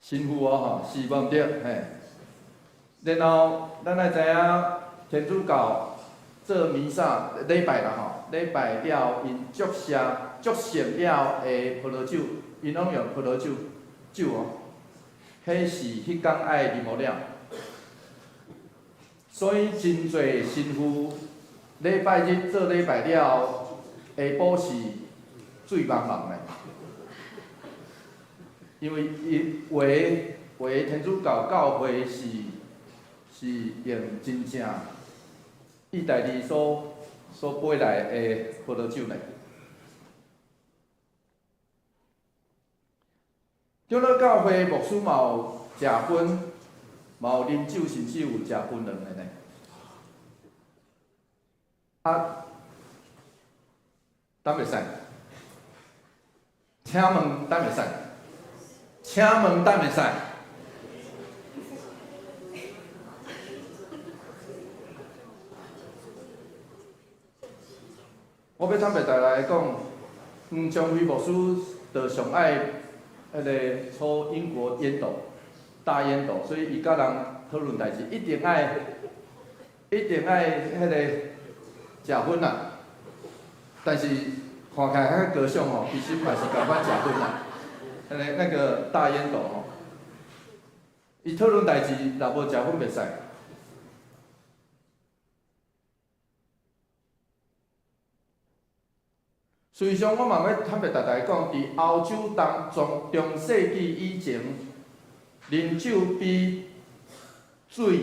神父哦吼，是無毋對嘿。然後咱愛知影天主教做彌撒禮拜啦吼，禮拜了𪜶祝聖祝聖了的葡萄酒，𪜶攏用葡萄酒酒哦，彼是彼工愛啉予了。所以真濟神父禮拜日做禮拜了後，下晡是醉茫茫的，因為伊有的有的天主教教會是用真正意大利所買來的葡萄酒呢。長老教會牧師嘛有食薰，嘛有啉酒，甚至有食檳榔的呢。啊，敢會使？請問敢會使？請問敢會使？我欲坦白大家講，黃長輝牧師就上愛彼個抽英國煙斗、大煙斗，所以伊佮人討論代誌，一定愛彼個食薰啦。但是看起來較高尚吼，其實嘛是仝款食薰啦。彼個那個大煙斗吼，伊討論代誌，若無食薰袂使。事實上，我嘛欲坦白大家講，佇歐洲當中中世紀以前，啉酒比水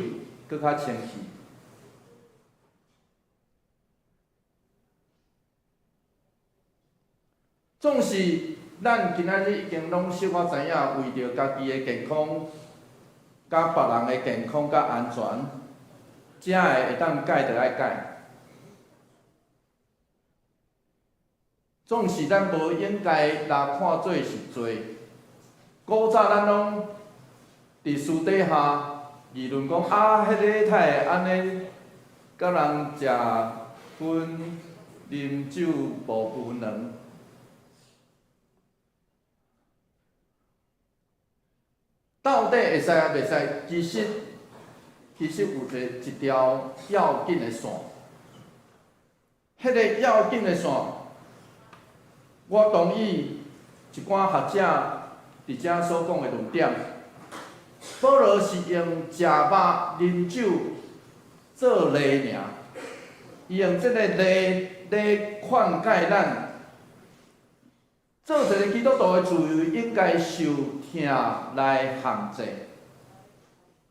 閣較清氣。總是咱今仔日已經攏小可知影，為著家己的健康、佮別人的健康佮安全，才會會當戒就愛戒。總是咱無應該來看做是罪。古早咱攏佇私底下議論講啊，彼個哪會按呢，佮人食薰、啉酒、無檳榔。到底會使抑袂使？其實有一條要緊的線。彼個要緊的線，我同意一寡學者佇遮所講的論點。保羅是用食肉、啉酒做例爾，伊用這個例來勸誡咱，做一個基督徒的自由應該受疼來限制。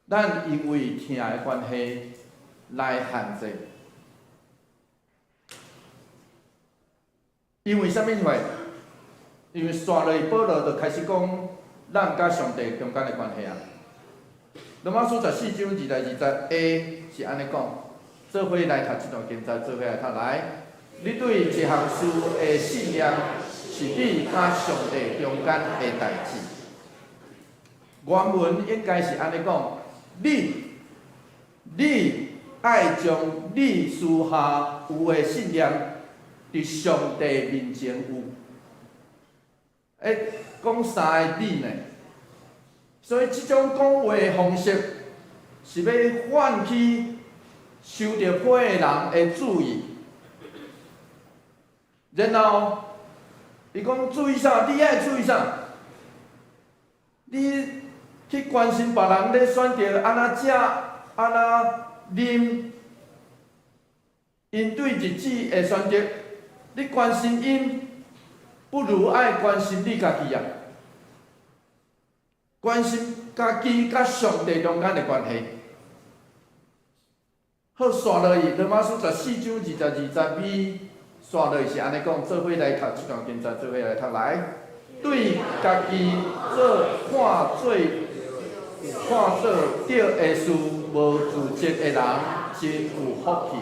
咱因為疼的關係來限制。因為啥物會？因為紲落去保羅就開始講咱佮上帝中間的關係啊。羅馬書14章2到2節 A 是按呢講，做伙來讀這段經節，做伙來讀來。你對一項事的信念，是你佮上帝中間的代誌。原文應該是按呢講，你愛將你私下有的信念，佇上帝面前有。欸，講三个你呢？所以這種講話的方式，是欲喚起受著批的人的注意。然後，伊講注意啥？你愛注意啥？你去關心別人咧選擇按怎食、按怎啉，
𪜶對日子的選擇，你關心𪜶，不如愛關心你家己啊！關心家己佮上帝中間的關係。好，紲落去，羅馬書14章22節尾，紲落去是按呢講，做伙來讀這段經節，做伙來讀來。對家己做看做看做對的事無自責的人，真有福氣。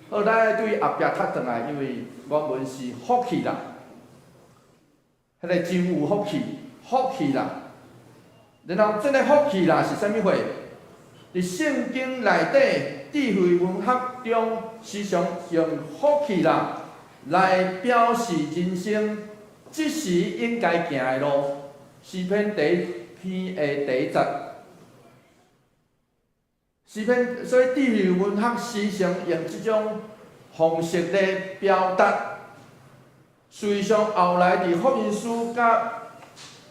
好，咱愛對後壁讀轉來，因為原文是福氣啦，彼個真有福氣，福氣啦。然後，這个福氣啦是啥物貨？佇聖經內底智慧文學中，時常用福氣啦來表示人生這時應該行的路。詩篇第一篇的第一節。詩篇，所以智慧文學時常用這種方式來表達。事實上，後來佇福音書佮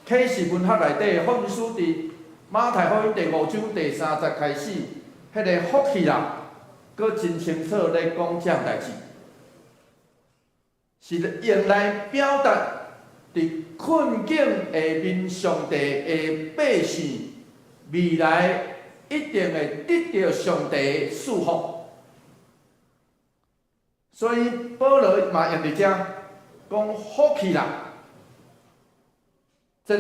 啟示文學內底，福音書佇馬太福音第5章第3節開始，彼个福氣啦，閣真清楚咧講這項代誌，是用來表達佇困境下面上帝的百姓未來一定會得著上帝的祝福。所以保羅嘛用佇遮講福氣啦，一個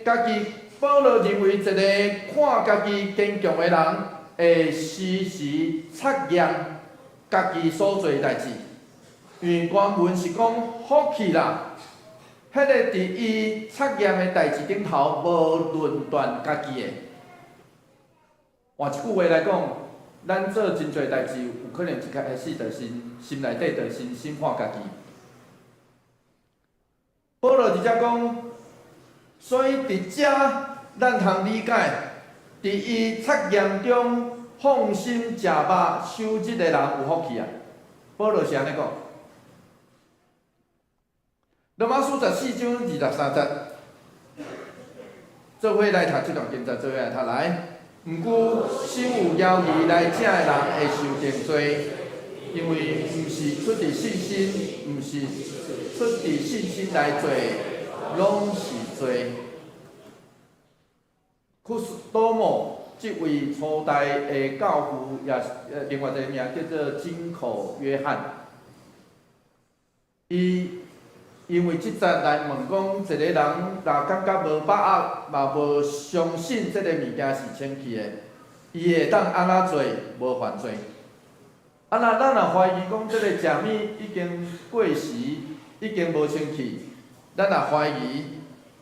家己保羅認為一個看家己堅強的人，會時時察驗家己所做的代誌。因為原文是講福氣啦，彼个佇伊察驗的代誌頂頭無論斷家己的。換一句話來講，咱做真濟代誌，有可能一開始就先心內底就先審判家己。保羅佇遮講，所以佇遮咱通理解，佇伊察驗中放心食肉守日的人有福氣啊！保羅是按呢講。羅馬書14章23節，做伙來讀這段經節，做伙來讀來。毋過心有猶疑來食的人會受定罪，因為毋是出佇信心，毋是出佇信心來做，攏是罪。庫斯多莫這位初代的教父，也是另外一個名叫做金口約翰，伊因為這節來問講，一個人若感覺無把握，嘛無相信這個物件是清氣的，伊會當按怎做無犯罪？啊，若咱若懷疑講這個食物已經過時，已經無清氣，咱若懷疑，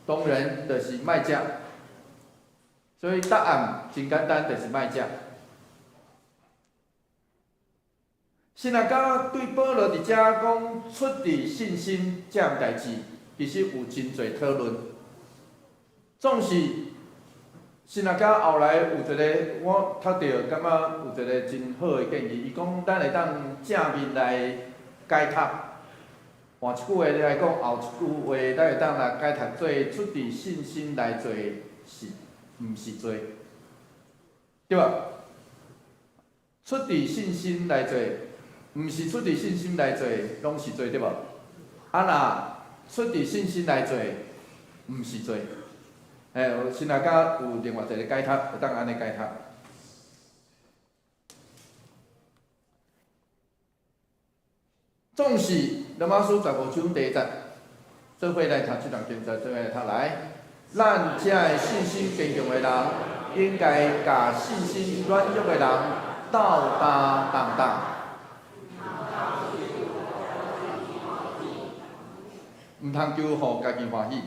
當然就是莫食。所以答案真簡單，就是莫食。神學家對保羅佇遮講出佇信心這項代誌，其實有真濟討論。總是神學家後來有一個，我讀著感覺有一個真好的建議，伊講咱會當正面來解讀。換一句話來講，後一句話咱會當來解讀做出佇信心來做是毋是罪？對無？出佇信心來做。毋是出佇信心來做，攏是罪，對無？啊，若出佇信心來做，毋是罪。嘿，神學家有另外一個解讀，會當按呢解讀。總是羅馬書15章第一節，做伙來讀這段經節，做伙來讀來。咱這个信心堅強的人，應該共信心軟弱的人鬥擔重擔。毋通求予家己歡喜。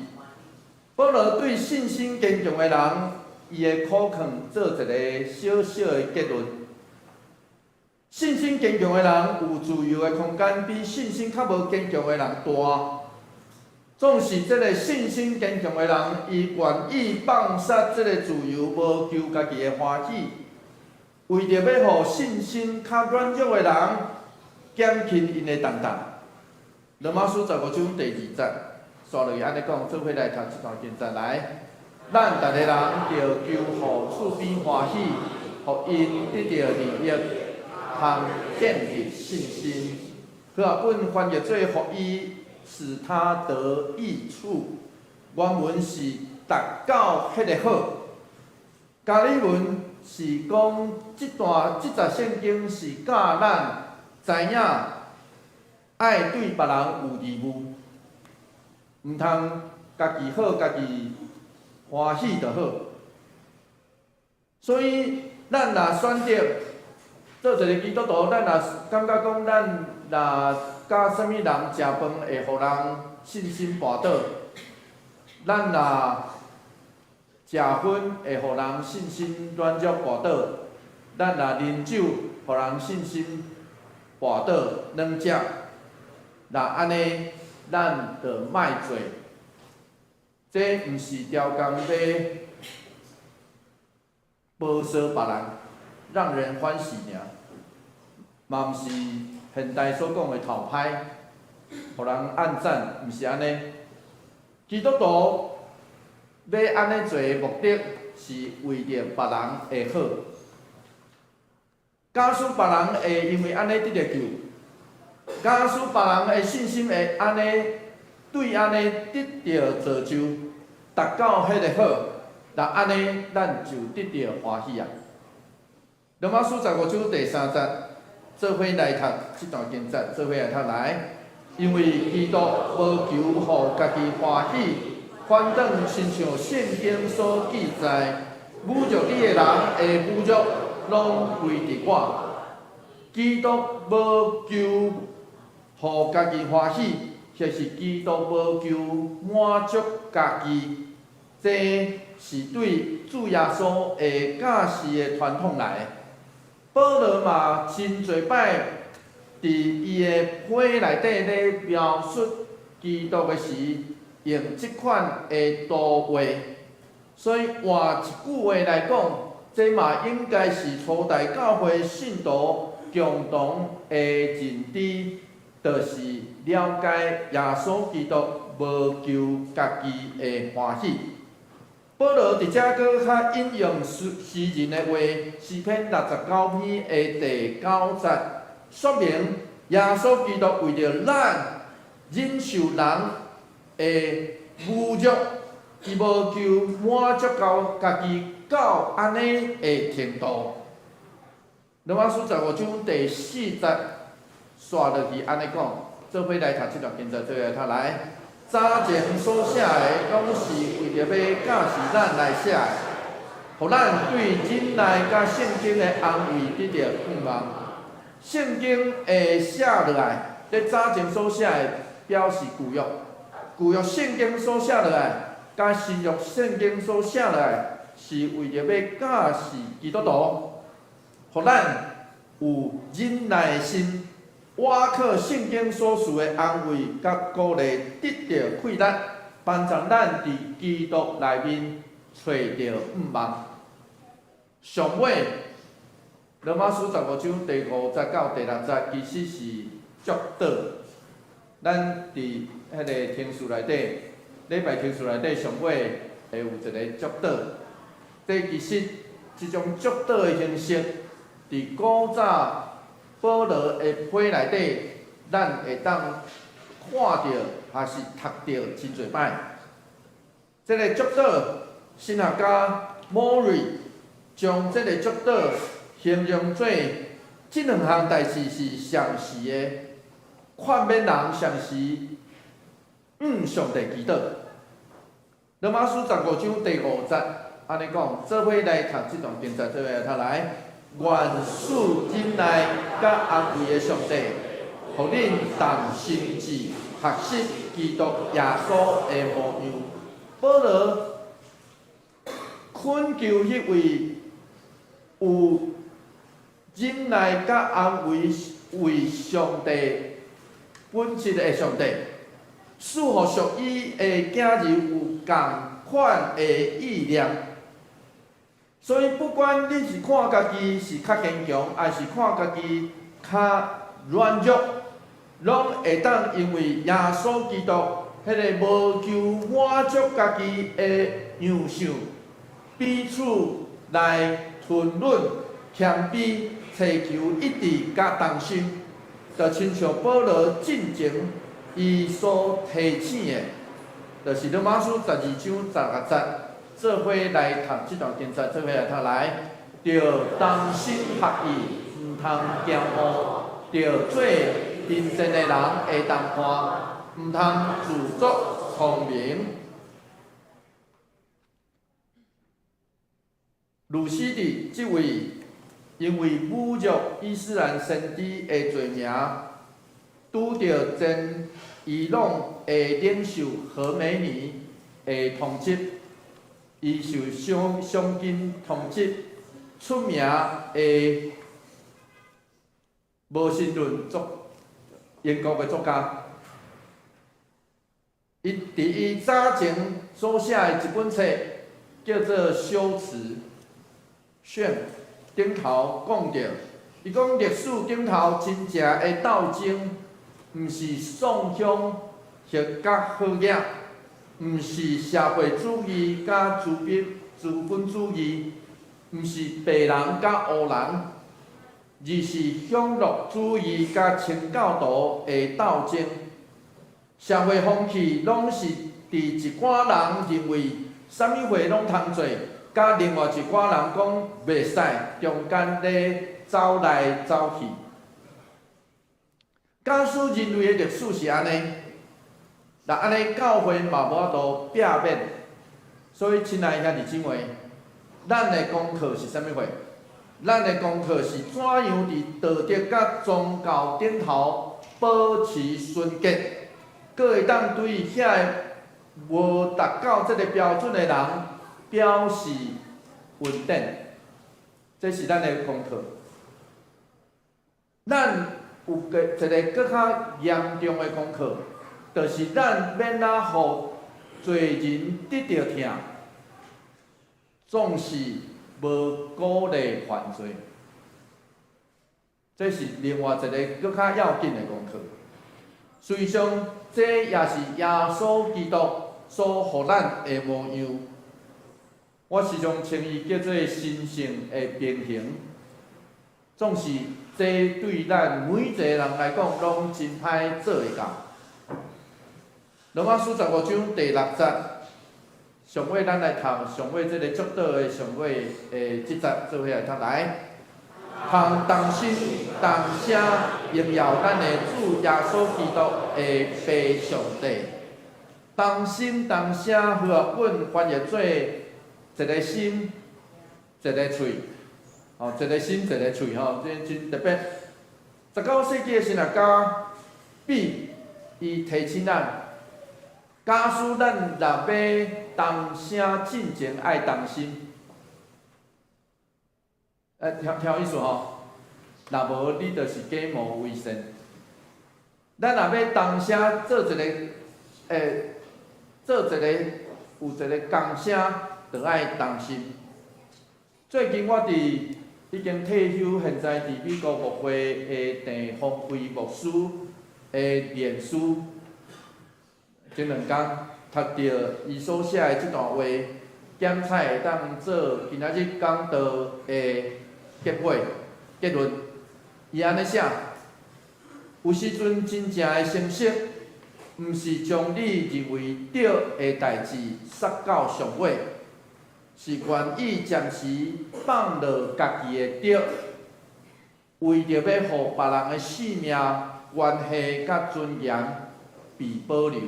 保羅對信心堅強的人，伊的苦況做一个小小的結論。信心堅強的人有自由的空間，比信心較無堅強的人大。總是這个信心堅強的人，伊願意放殺這个自由，無求家己的歡喜，為著欲予信心較軟弱的人減輕𪜶的重擔。羅馬書15章第2節，煞落去按呢講，做伙來讀這段經節來。咱逐个人著求予厝邊歡喜，予𪜶得著利益。通建立信心。和合本翻譯做予伊，使他得益處。原文是達到彼个好。加爾文是講，這段這節聖經是教咱知影愛對別人有義務，毋通家己好，家己歡喜就好。所以，咱若選擇做一个基督徒，咱若感覺講咱若佮啥物人食飯會予人信心跋倒，咱若食薰會予人信心軟弱跋倒，咱若啉酒予人信心跋倒，兩者，若按呢，咱就莫做。這毋是刁工欲報說別人，讓人歡喜爾，嘛毋是現代所講的討拍，予人按讚，毋是按呢。基督徒欲按呢做的目的，是為著別人的好。假使別人會因為按呢得著救，假使別人的信心會按呢對按呢得著造就，達到彼个好，若按呢，咱就得著歡喜啊。羅馬書十五章第三節，做伙來讀這段經節，做伙來讀來。因為基督無求予家己歡喜，反轉親像聖經所記載，侮辱你的人的侮辱，攏歸佇我。基督無求予家己歡喜，或是基督無求滿足家己，這是對主耶穌的教示的傳統來的。保羅嘛真濟擺佇伊的批內底咧描述基督的時，用這款的圖畫。所以換一句話來講，這嘛應該是初代教會信徒共同的認知，就是了解耶穌基督無求家己的歡喜。保羅佇遮閣較引用詩詩人的話，詩篇69篇的第九節，說明耶穌基督為著咱忍受人的侮辱，伊無求滿足到家己到按呢的程度。羅馬書十五章第四節，煞落去按呢講，做伙來讀這段經節，做伙來讀來。早前所寫的，攏是為著欲教示咱來寫的，予咱對忍耐佮聖經的安慰得著盼望。聖經會寫落來，咧早前所寫的表示舊約，舊約聖經所寫落來，佮新約聖經所寫落來，是為著欲教示基督徒，予咱有忍耐的心。倚靠聖經所賜的安慰佮鼓勵，得著氣力，幫助咱佇基督內面揣著盼望。上尾，羅馬書十五章第五節到第六節，其實是祝禱。咱佇彼个程序內底，禮拜程序內底上尾會有一个祝禱。這其實這種祝禱的形式，佇古早保羅的批內底，咱會當看著，抑是讀著真濟擺。這个祝禱，神學家莫瑞將這个祝禱形容做這兩項代誌是相似的，勸勉人常時向上帝祈禱。羅馬書十五章第五節按呢講，做伙來讀這段經節，做伙來讀來。願賜忍耐佮安慰的上帝，予恁同心志學習基督耶穌的模樣。保羅懇求彼位有忍耐佮安慰為上帝本質的上帝，賜予屬伊的囝兒有仝款的意念。所以，不管你是看家己是較堅強，抑是看家己較軟弱，攏會當因為耶穌基督彼个無求滿足家己的樣相，彼此來吞忍、謙卑，追求一致佮同心，就親像保羅進前伊所提醒的，就是羅馬書12章16節，做伙來讀這段經節，做伙來讀來，著同心合意，毋通驕傲，著做貧賤的人的同伴，毋通自作聰明。魯斯迪這位因為侮辱伊斯蘭先知的罪名，拄著前伊朗的領袖何梅尼的通緝，伊受賞金通緝，出名的無神論作英國的作家。伊佇伊早前所寫的一本冊叫做《羞恥》。選頂頭講著，伊講歷史頂頭真正的鬥爭，毋是宋香或佮好額，毋是社會主義佮資本主義，毋是白人佮烏人，而是享樂主義佮清教徒的鬥爭。社會風氣攏是佇一寡人認為啥物貨攏通做，佮另外一寡人講袂使，中間咧走來走去。假使人類的歷史是按呢，若按呢教會嘛無法度避免。所以，親愛兄弟姊妹，咱的功課是啥物貨？咱的功課是怎樣佇道德佮宗教頂頭保持純潔，閣會當對遐个無達到這个標準的人表示恩典，這是咱的功課。咱有個一个閣較嚴重的功課，就是咱欲按怎予罪人得著疼，總是無鼓勵犯罪。這是另外一个閣較要緊的功課。事實上，這也是耶穌基督所予咱的模樣。我時常稱伊叫做神聖的平衡，總是這對咱每一個人來講，攏真歹做會到。羅馬書15章第6節，上尾咱來讀上尾這个祝禱的上尾的這節，做伙來讀來。通同心同聲榮耀咱的主耶穌基督的父上帝，同心同聲和合本翻譯做一个心，一个喙，吼，一个心，一个喙，吼，這真特別。19世紀的神學家比伊提醒咱，假使咱若欲同聲進前愛同心，聽聽有意思吼？若無你就是假冒為善。咱若欲同聲做一個，做一個有一个共聲，就愛同心。最近我佇已經退休，現在佇美國牧會的鄭豐輝牧師的臉書，前兩工讀著伊所寫的這段話，檢採會當做今仔日講道的結尾結論。伊按呢寫：有時陣真正的誠實，毋是將你認為對的代誌殺到上尾，是願意暫時放落家己的對，為著欲予別人的性命、關係佮尊嚴被保留。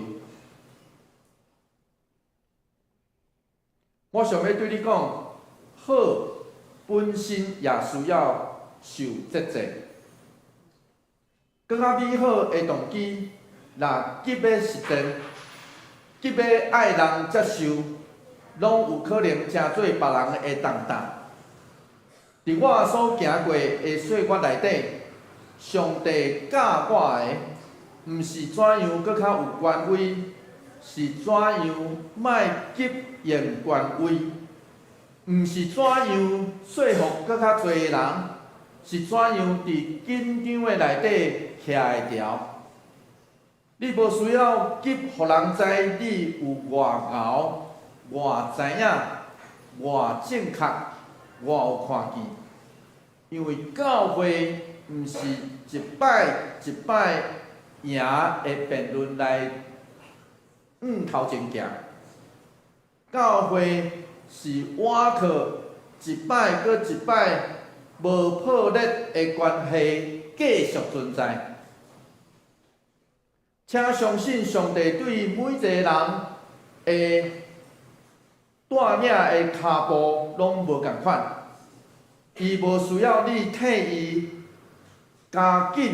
我想欲對你講，好本身也需要受節制。閣較美好的動機，若急欲實踐，急欲愛人接受，攏有可能成做別人的重擔。佇我所行過的歲月內底，上帝教我的，毋是怎樣閣較有權威，是怎樣莫急用權威；毋是怎樣說服閣較濟人，是怎樣佇緊張的內底徛會牢。你無需要急予人知你有偌𠢕、偌知影、偌正確、偌有看見。因為教會毋是一擺一擺贏的辯論來向頭前行，教會是倚靠一擺閣一擺無破裂的關係繼續存在。請相信上帝對每一個人的帶領的跤步攏無仝款，伊無需要你替伊加緊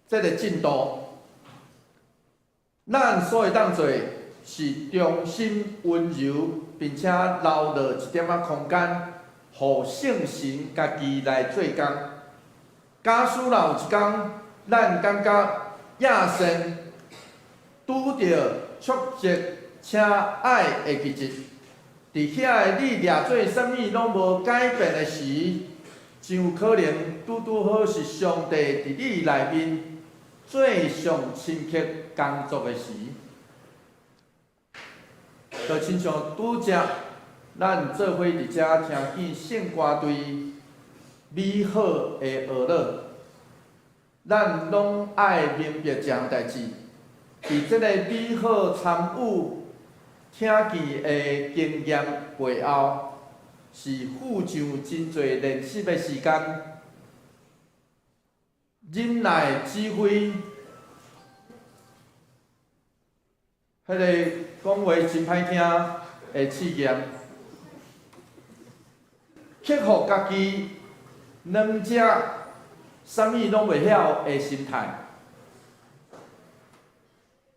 這个進度。咱所會當做是忠心溫柔，並且留落一點仔空間，予聖神家己來做工。假使若有一工，咱感覺亞森拄著挫折且愛會記得，佇遐个你掠做啥物攏無改變的時，真有可能拄拄好是上帝佇你內面最上深刻工作的時。就親像拄才咱做伙佇遮聽見聖歌隊美好的樂樂，咱攏愛明白一項代誌，佇這个美好參與聽見的經驗背後，是付上真濟練習的時間、忍耐、指揮。彼个講話真歹聽的試驗，克服家己軟食，啥物攏袂曉的心態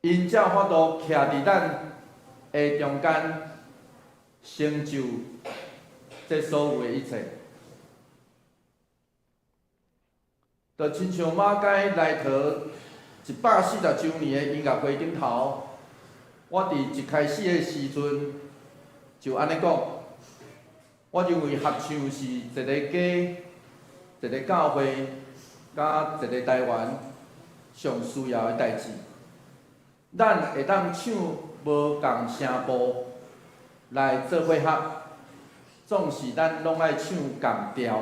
，𪜶才有法度徛佇咱的中間，成就這所有的一切。就親像馬偕來桃140週年的音樂會頂頭，我佇一開始的時陣就按呢講，我認為合唱是一个家、一个教會、佮一个台灣上需要的代誌。咱會當唱無仝聲部來做伙合，總是咱攏愛唱仝調。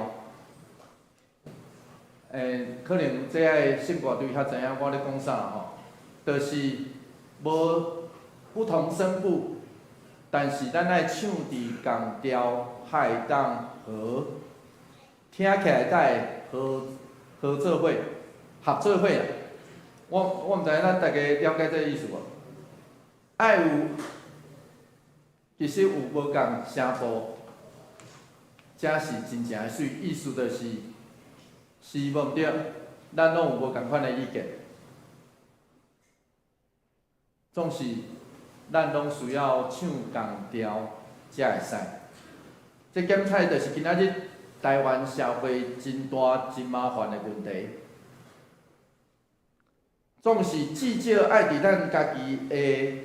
可能這个聖歌隊較知影我咧講啥吼，就是無不同聲部，但是咱愛唱佇仝調，才會當和，聽起來才會合合做伙，合做伙啦。我毋知影咱大家了解這个意思無？愛有，其實有無仝聲部，才是真正的媠。意思就是，是無毋對，咱攏有無仝款的意見，總是咱攏需要唱仝調才會使。這檢採就是今仔日台灣社會真大、真麻煩的問題。總是至少愛佇咱家己的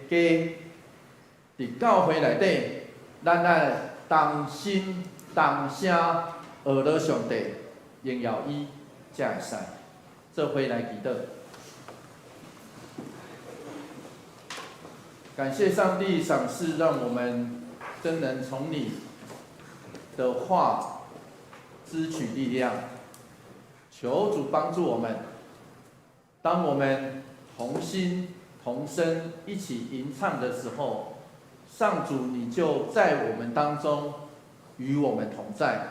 家，佇教會內底，咱愛同心同聲學樂上帝，榮耀伊，才會使。做伙來祈禱。感謝上帝賞賜，讓我們真能從你的話支取力量。求主幫助我們，當我們同心同聲一起吟唱的時候，上主你就在我們當中與我們同在。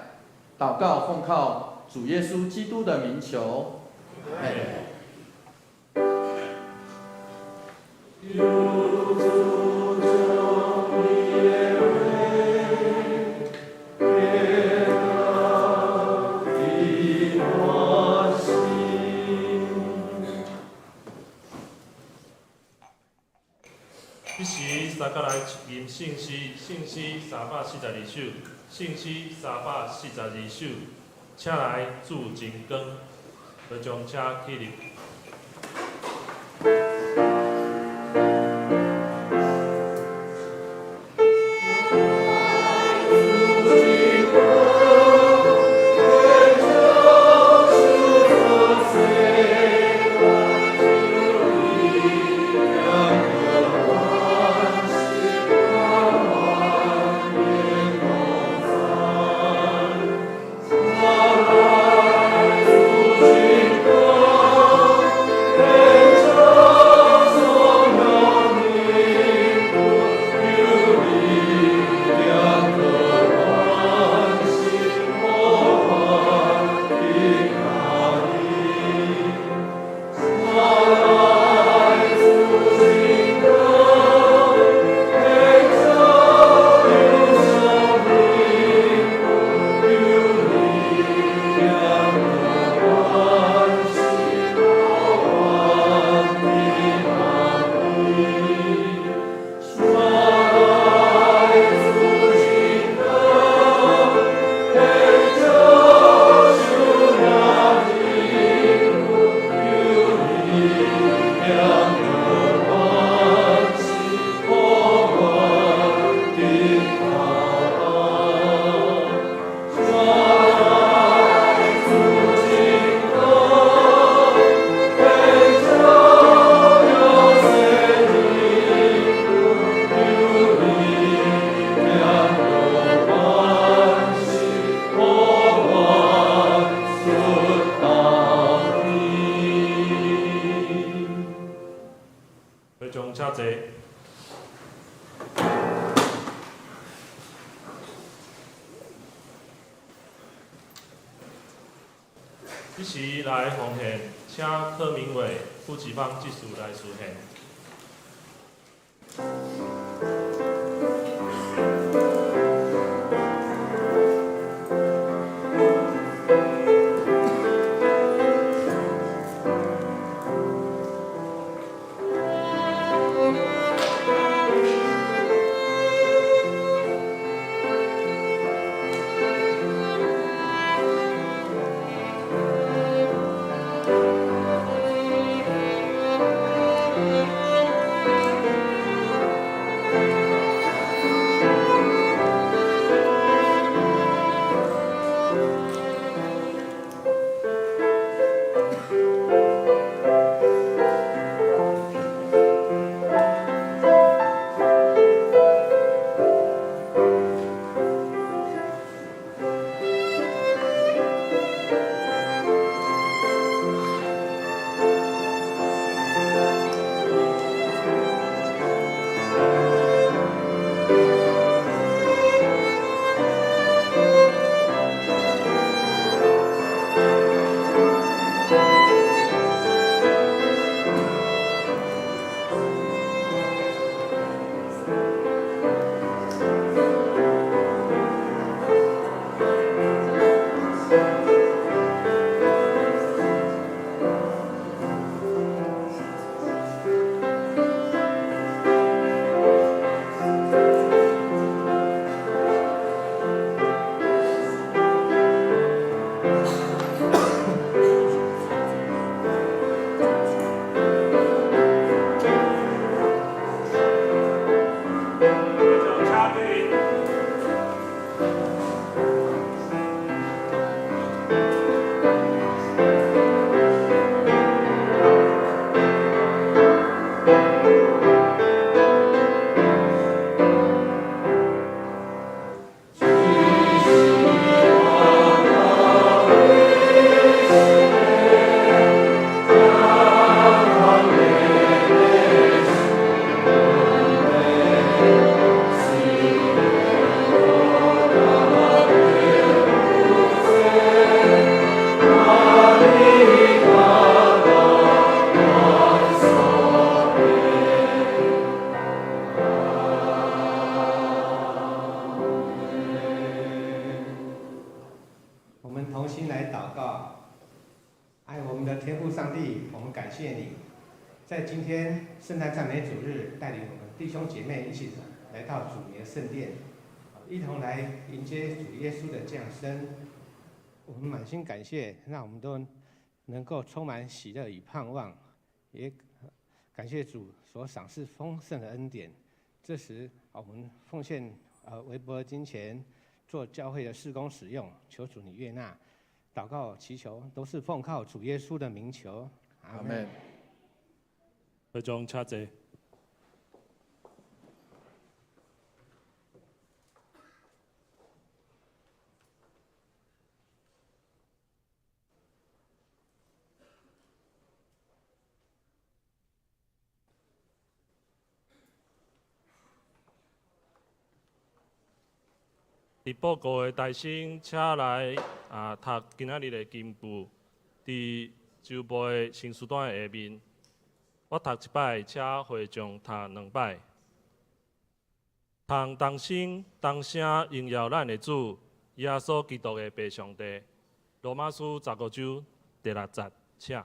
禱告奉靠主耶穌基督的名求。阿們。
求主將你的話記錄佇我心。
彼時，大家來吟聖詩，聖詩342首，聖詩342首，請來主真光，來將車起立。坐。这时来奉献，请柯明伟、傅启芳执事来司献。
我们同心来祷告，爱我们的天父上帝，我们感谢你，在今天圣诞赞美主日，带领我们弟兄姐妹一起来到主你的圣殿，一同来迎接主耶稣的降生。我们满心感谢，让我们都能够充满喜乐与盼望，也感谢主所赏赐丰盛的恩典。这时，我们奉献微薄的金钱，做教会的事工使用，求主你悦纳。祷告祈求都是奉靠主耶稣的名求，阿门。
会长请坐。伫报告的大声，请来读今仔日的经句，伫周报的新书单的下面，我读一摆，请会众读两摆。通同心同声荣耀咱的主耶稣基督的父上帝。罗马书15章第6节，请。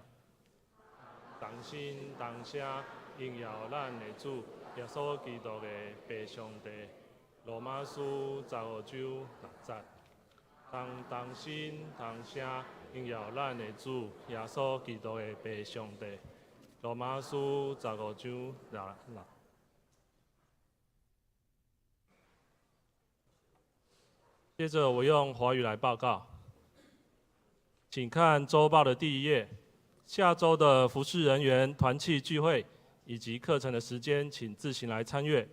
同心同声荣耀咱的主耶稣基督的父上帝。罗马书15章6节，同心同声荣耀咱的主耶稣基督的父上帝。罗马书15章6。接着我用华语来报告，请看周报的第一页。下周的服事人员团契聚会以及课程的时间，请自行来参阅。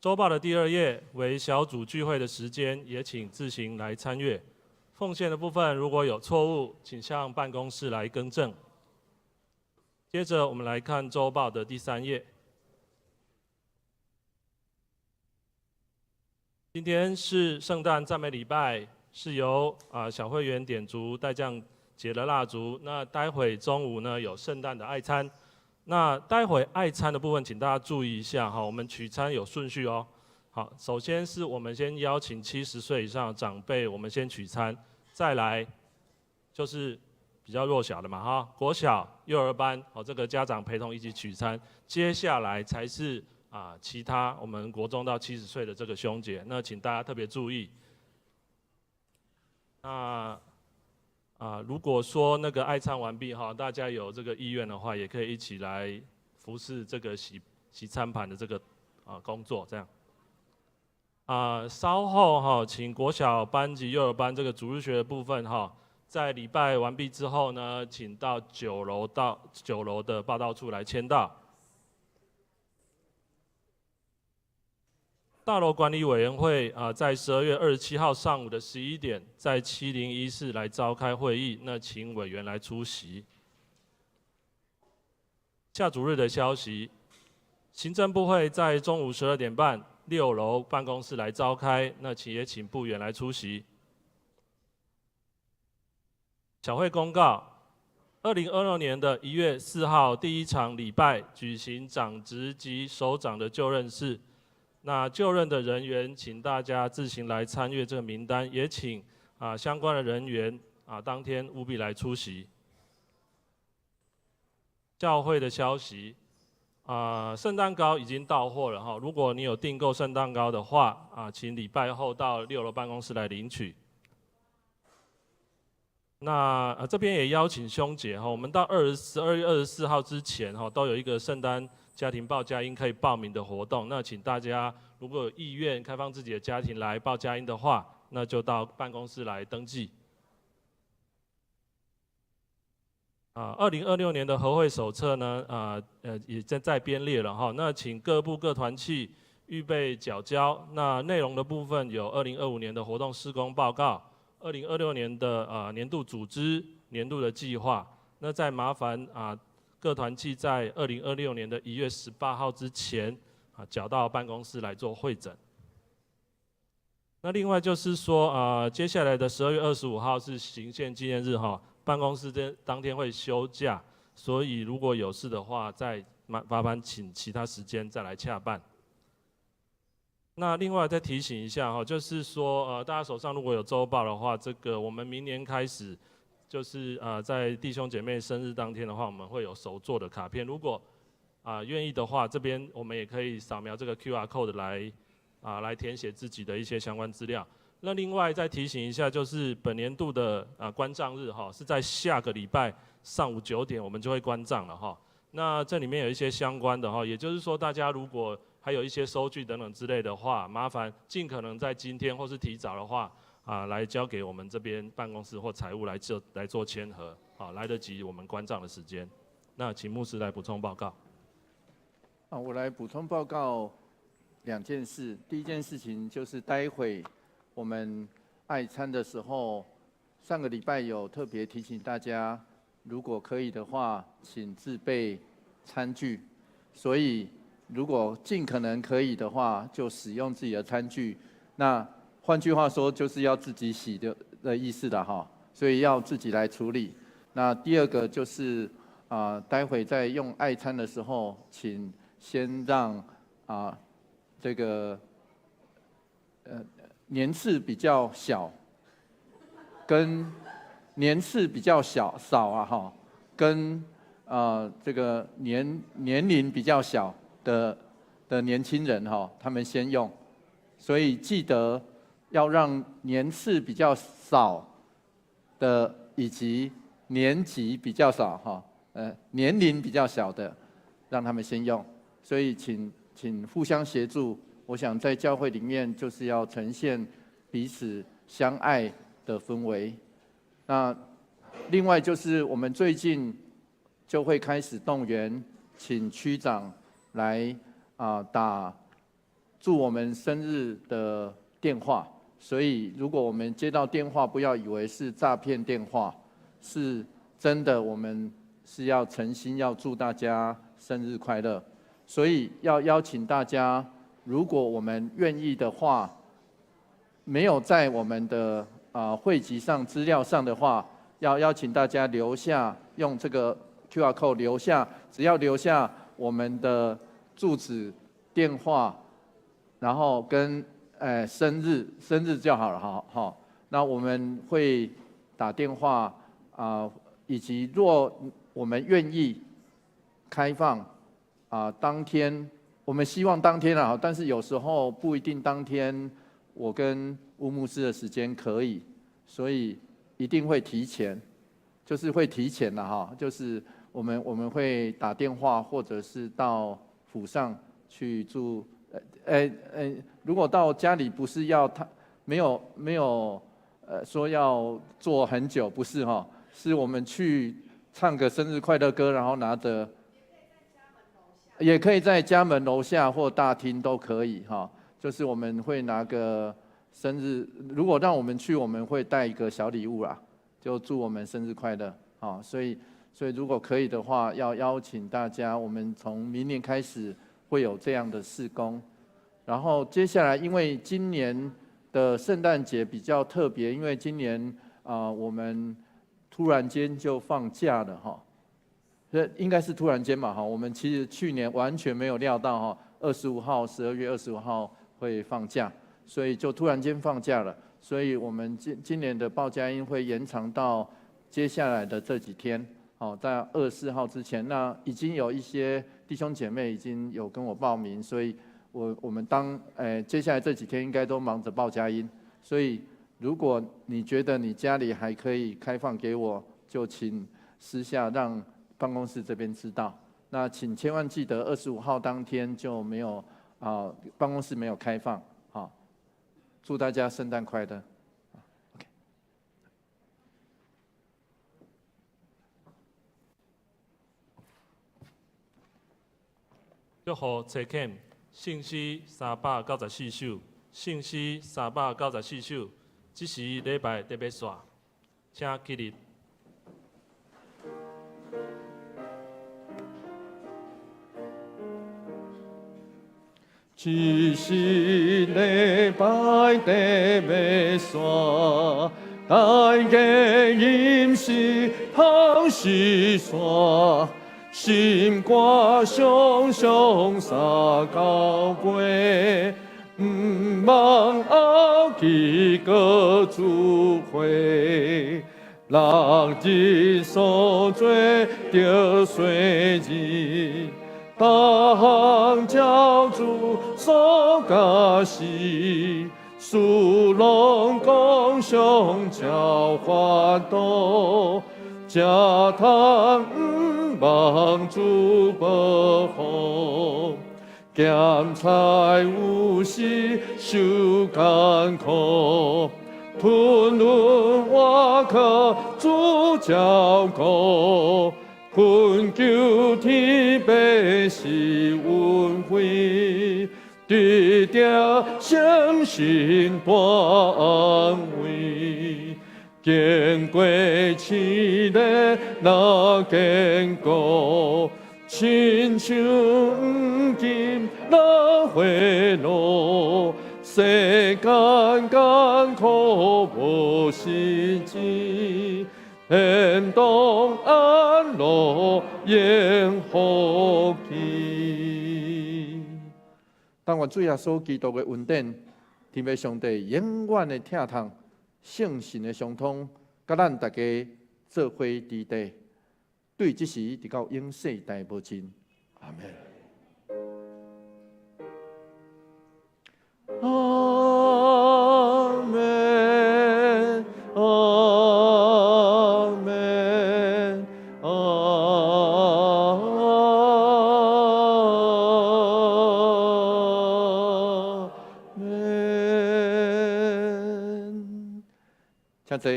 周报的第二页为小组聚会的时间，也请自行来参阅。奉献的部分如果有错误，请向办公室来更正。接着我们来看周报的第三页，今天是聖誕讚美禮拜，是由小會員點燭代匠結了蠟燭。那待會中午呢有聖誕的愛餐。那待會愛餐的部分，請大家注意一下哈，我們取餐有順序哦。好，首先是我們先邀請70歲以上的長輩，我們先取餐，再來就是比較弱小的嘛哈，國小、幼兒班，好，這個家長陪同一起取餐，接下來才是其他我們國中到70歲的這個兄姐，那請大家特別注意。那如果說那個愛餐完畢哈，大家有這個意願的話，也可以一起來服侍這個洗洗餐盤的這個工作，這樣。稍後哈，請國小班及幼兒班這個主日學的部分哈，在禮拜完畢之後呢，請到九樓到九樓的報到處來簽到。大樓管理委員會在12月27號上午的11點，在701室來召開會議，那請委員來出席。下主日的消息，行政部會在中午12點半6樓辦公室來召開，那請也請部員來出席。小會公告，2026年的1月4號第一場禮拜舉行長執及首長的就任式。那就任的人員，請大家自行來參閱這個名單，也請相關的人員當天務必來出席。教會的消息，聖誕糕已經到貨了哈。如果你有訂購聖誕糕的話，請禮拜後到6樓辦公室來領取。那這邊也邀請兄姐哈，我們到12月24號之前哈，都有一個聖誕家庭報佳音可以報名的活動。那請大家如果有意願開放自己的家庭來報佳音的話，那就到辦公室來登記。2026年的合會手冊呢，也正在編列了哈。那請各部各團契預備繳交。那內容的部分有2025年的活動施工報告，2026年的年度組織、年度的計劃。那再麻煩各團契在2026年的1月18號之前繳到辦公室來做彙整。那另外就是說接下來的12月25號是行憲紀念日哈。辦公室這當天會休假，所以如果有事的話，再麻煩請其他時間再來洽辦。那另外再提醒一下哈，就是說大家手上如果有週報的話，這個我們明年開始，就是在弟兄姐妹生日當天的話，我們會有手做的卡片。如果願意的話，這邊我們也可以掃描這個 QR code 來填寫自己的一些相關資料。那另外再提醒一下，就是本年度的關帳日哈，是在下個禮拜上午9點，我們就會關帳了哈。那這裡面有一些相關的哈，也就是說大家如果還有一些收據等等之類的話，麻煩盡可能在今天或是提早的話來交給我們這邊辦公室或財務來做簽核，好，來得及我們關帳的時間。那請牧師來補充報告。
我來補充報告兩件事。第一件事情就是待會我們愛餐的時候，上個禮拜有特別提醒大家，如果可以的話，請自備餐具。所以如果盡可能可以的話，就使用自己的餐具。那換句話說，就是要自己洗的意思了哈。所以要自己來處理。那第二個就是待會在用愛餐的時候，請先讓這個年次比較小，跟年次比較小少啊哈，跟這個年齡比較小的年輕人哈，他們先用，所以記得要讓年次比較少的以及年級比較少哈，年齡比較小的，讓他們先用，所以請互相協助。我想在教會裡面就是要呈現彼此相愛的氛圍。那另外就是我們最近就會開始動員，請區長來打祝我們生日的電話。所以如果我們接到電話，不要以為是詐騙電話，是真的，我們是要誠心要祝大家生日快樂。所以要邀請大家，如果我們願意的話，沒有在我們的會籍上資料上的話，要邀請大家留下，用這個 QR code 留下，只要留下我們的住址、電話，然後跟生日就好了，哈好。那我們會打電話啊，以及若我們願意開放啊，當天我們希望當天啊，但是有時候不一定當天我跟吳牧師的時間可以，所以一定會提前，就是會提前了哈，就是我們會打電話或者是到府上去住，如果到家裡不是要他沒有說要坐很久，不是哈，是我們去唱個生日快樂歌，然後拿着，也可以在家門樓下或大廳都可以哈，就是我們會拿個生日，如果讓我們去，我們會帶一個小禮物啦，就祝我們生日快樂，好，所以如果可以的話，要邀請大家，我們從明年開始會有這樣的事工，然後接下來因為今年的聖誕節比較特別，因為今年啊，我們突然間就放假了哈，這應該是突然間嘛哈，我們其實去年完全沒有料到哈，二十五號，12月25號會放假，所以就突然間放假了，所以我們今年的報佳音會延長到接下來的這幾天，好，在24號之前，那已經有一些弟兄姐妹已經有跟我報名，所以我們當接下來這幾天應該都忙着報佳音，所以如果你覺得你家裡還可以開放給我，就請私下讓辦公室這邊知道。那請千萬記得25號當天就沒有啊，辦公室沒有開放。好，祝大家聖誕快樂。OK。
祝福齊勸。聖詩394首，聖詩394首，這時禮拜得欲煞，請起立。
這時禮拜得欲煞，大家飲食通洗刷。心肝常常三交杯，毋望後期閣聚會。六日所做著細日，逐項照主所教示，事攏講上照法度，才通毋望主保護。鹹菜有時受艱苦，吞忍倚靠主照顧，懇求天父賜恩惠，得著聖神大安慰。經過試煉若堅固，親像黃金落火爐，世間艱苦無實際，天堂安樂永福氣。
但願主耶穌基督的恩典，天父上帝永遠的疼痛，聖神的相通，佮咱大家做伙佇地，對這時直到永世代無盡。阿門。
阿門，阿門，阿門。
請坐。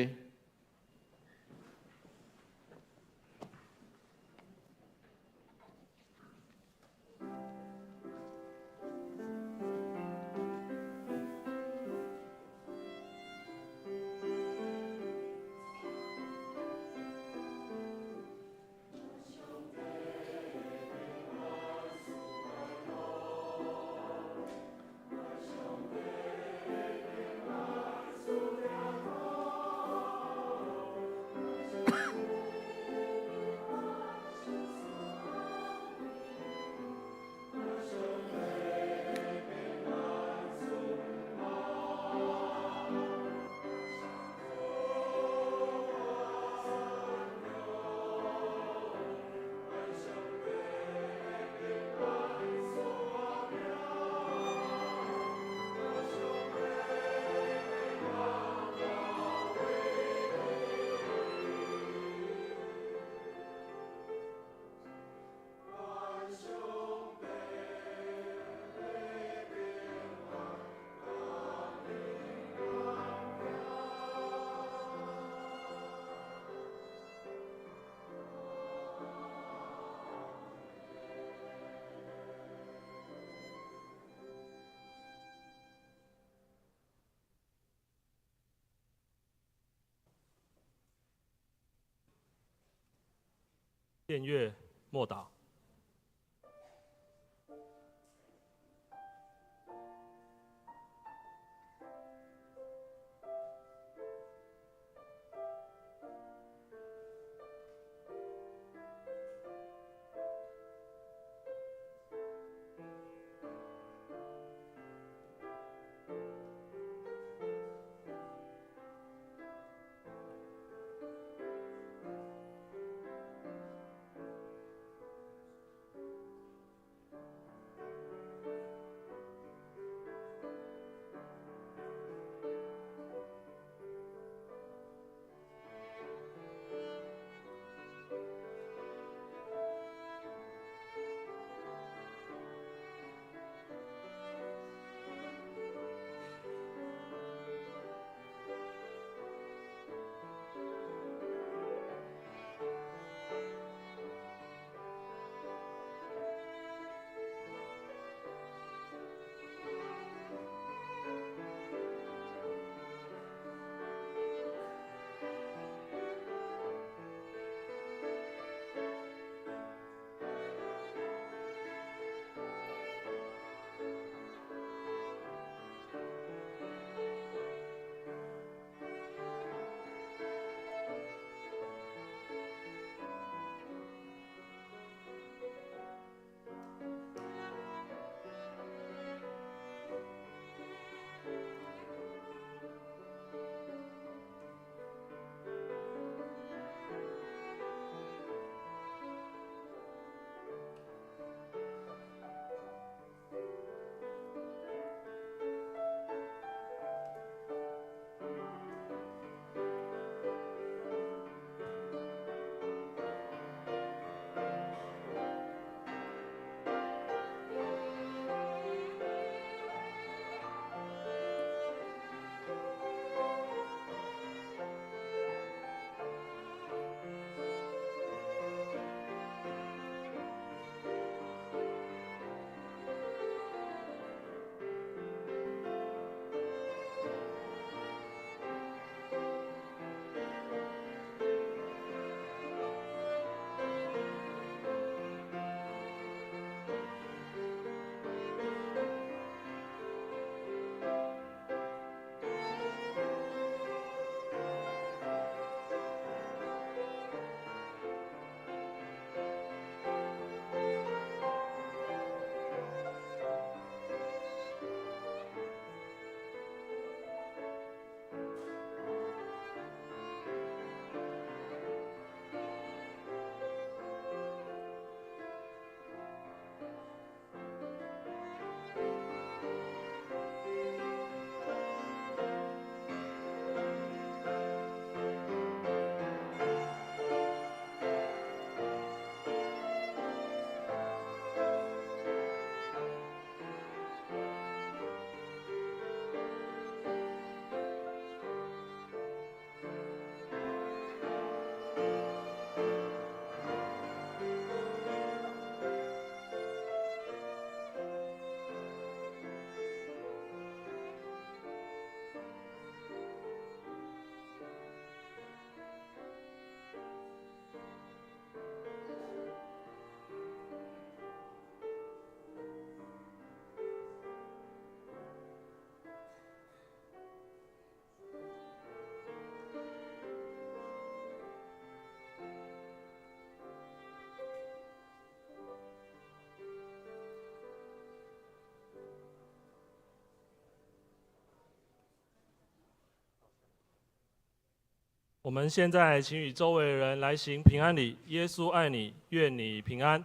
殿乐默祷。我们现在请与周围的人来行平安礼。耶稣爱你，愿你平安。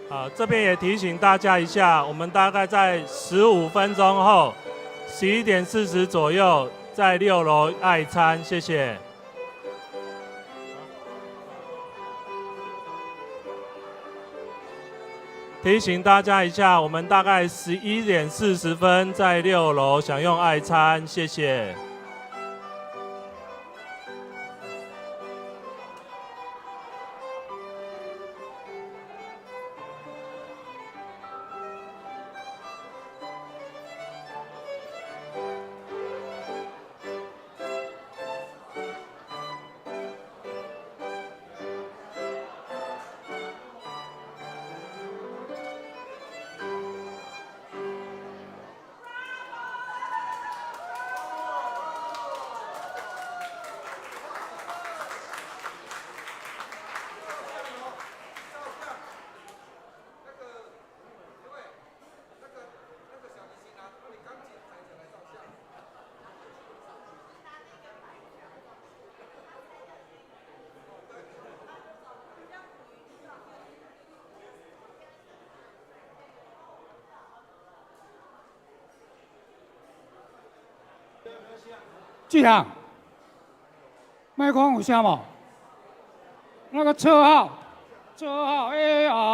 好，这边也提醒大家一下，我们大概在15分钟后，11点40左右，在六楼爱餐，谢谢。提醒大家一下，我们大概11点40分在六楼享用爱餐，谢谢。
這項麥克風有聲無？那個車號，車號 AR。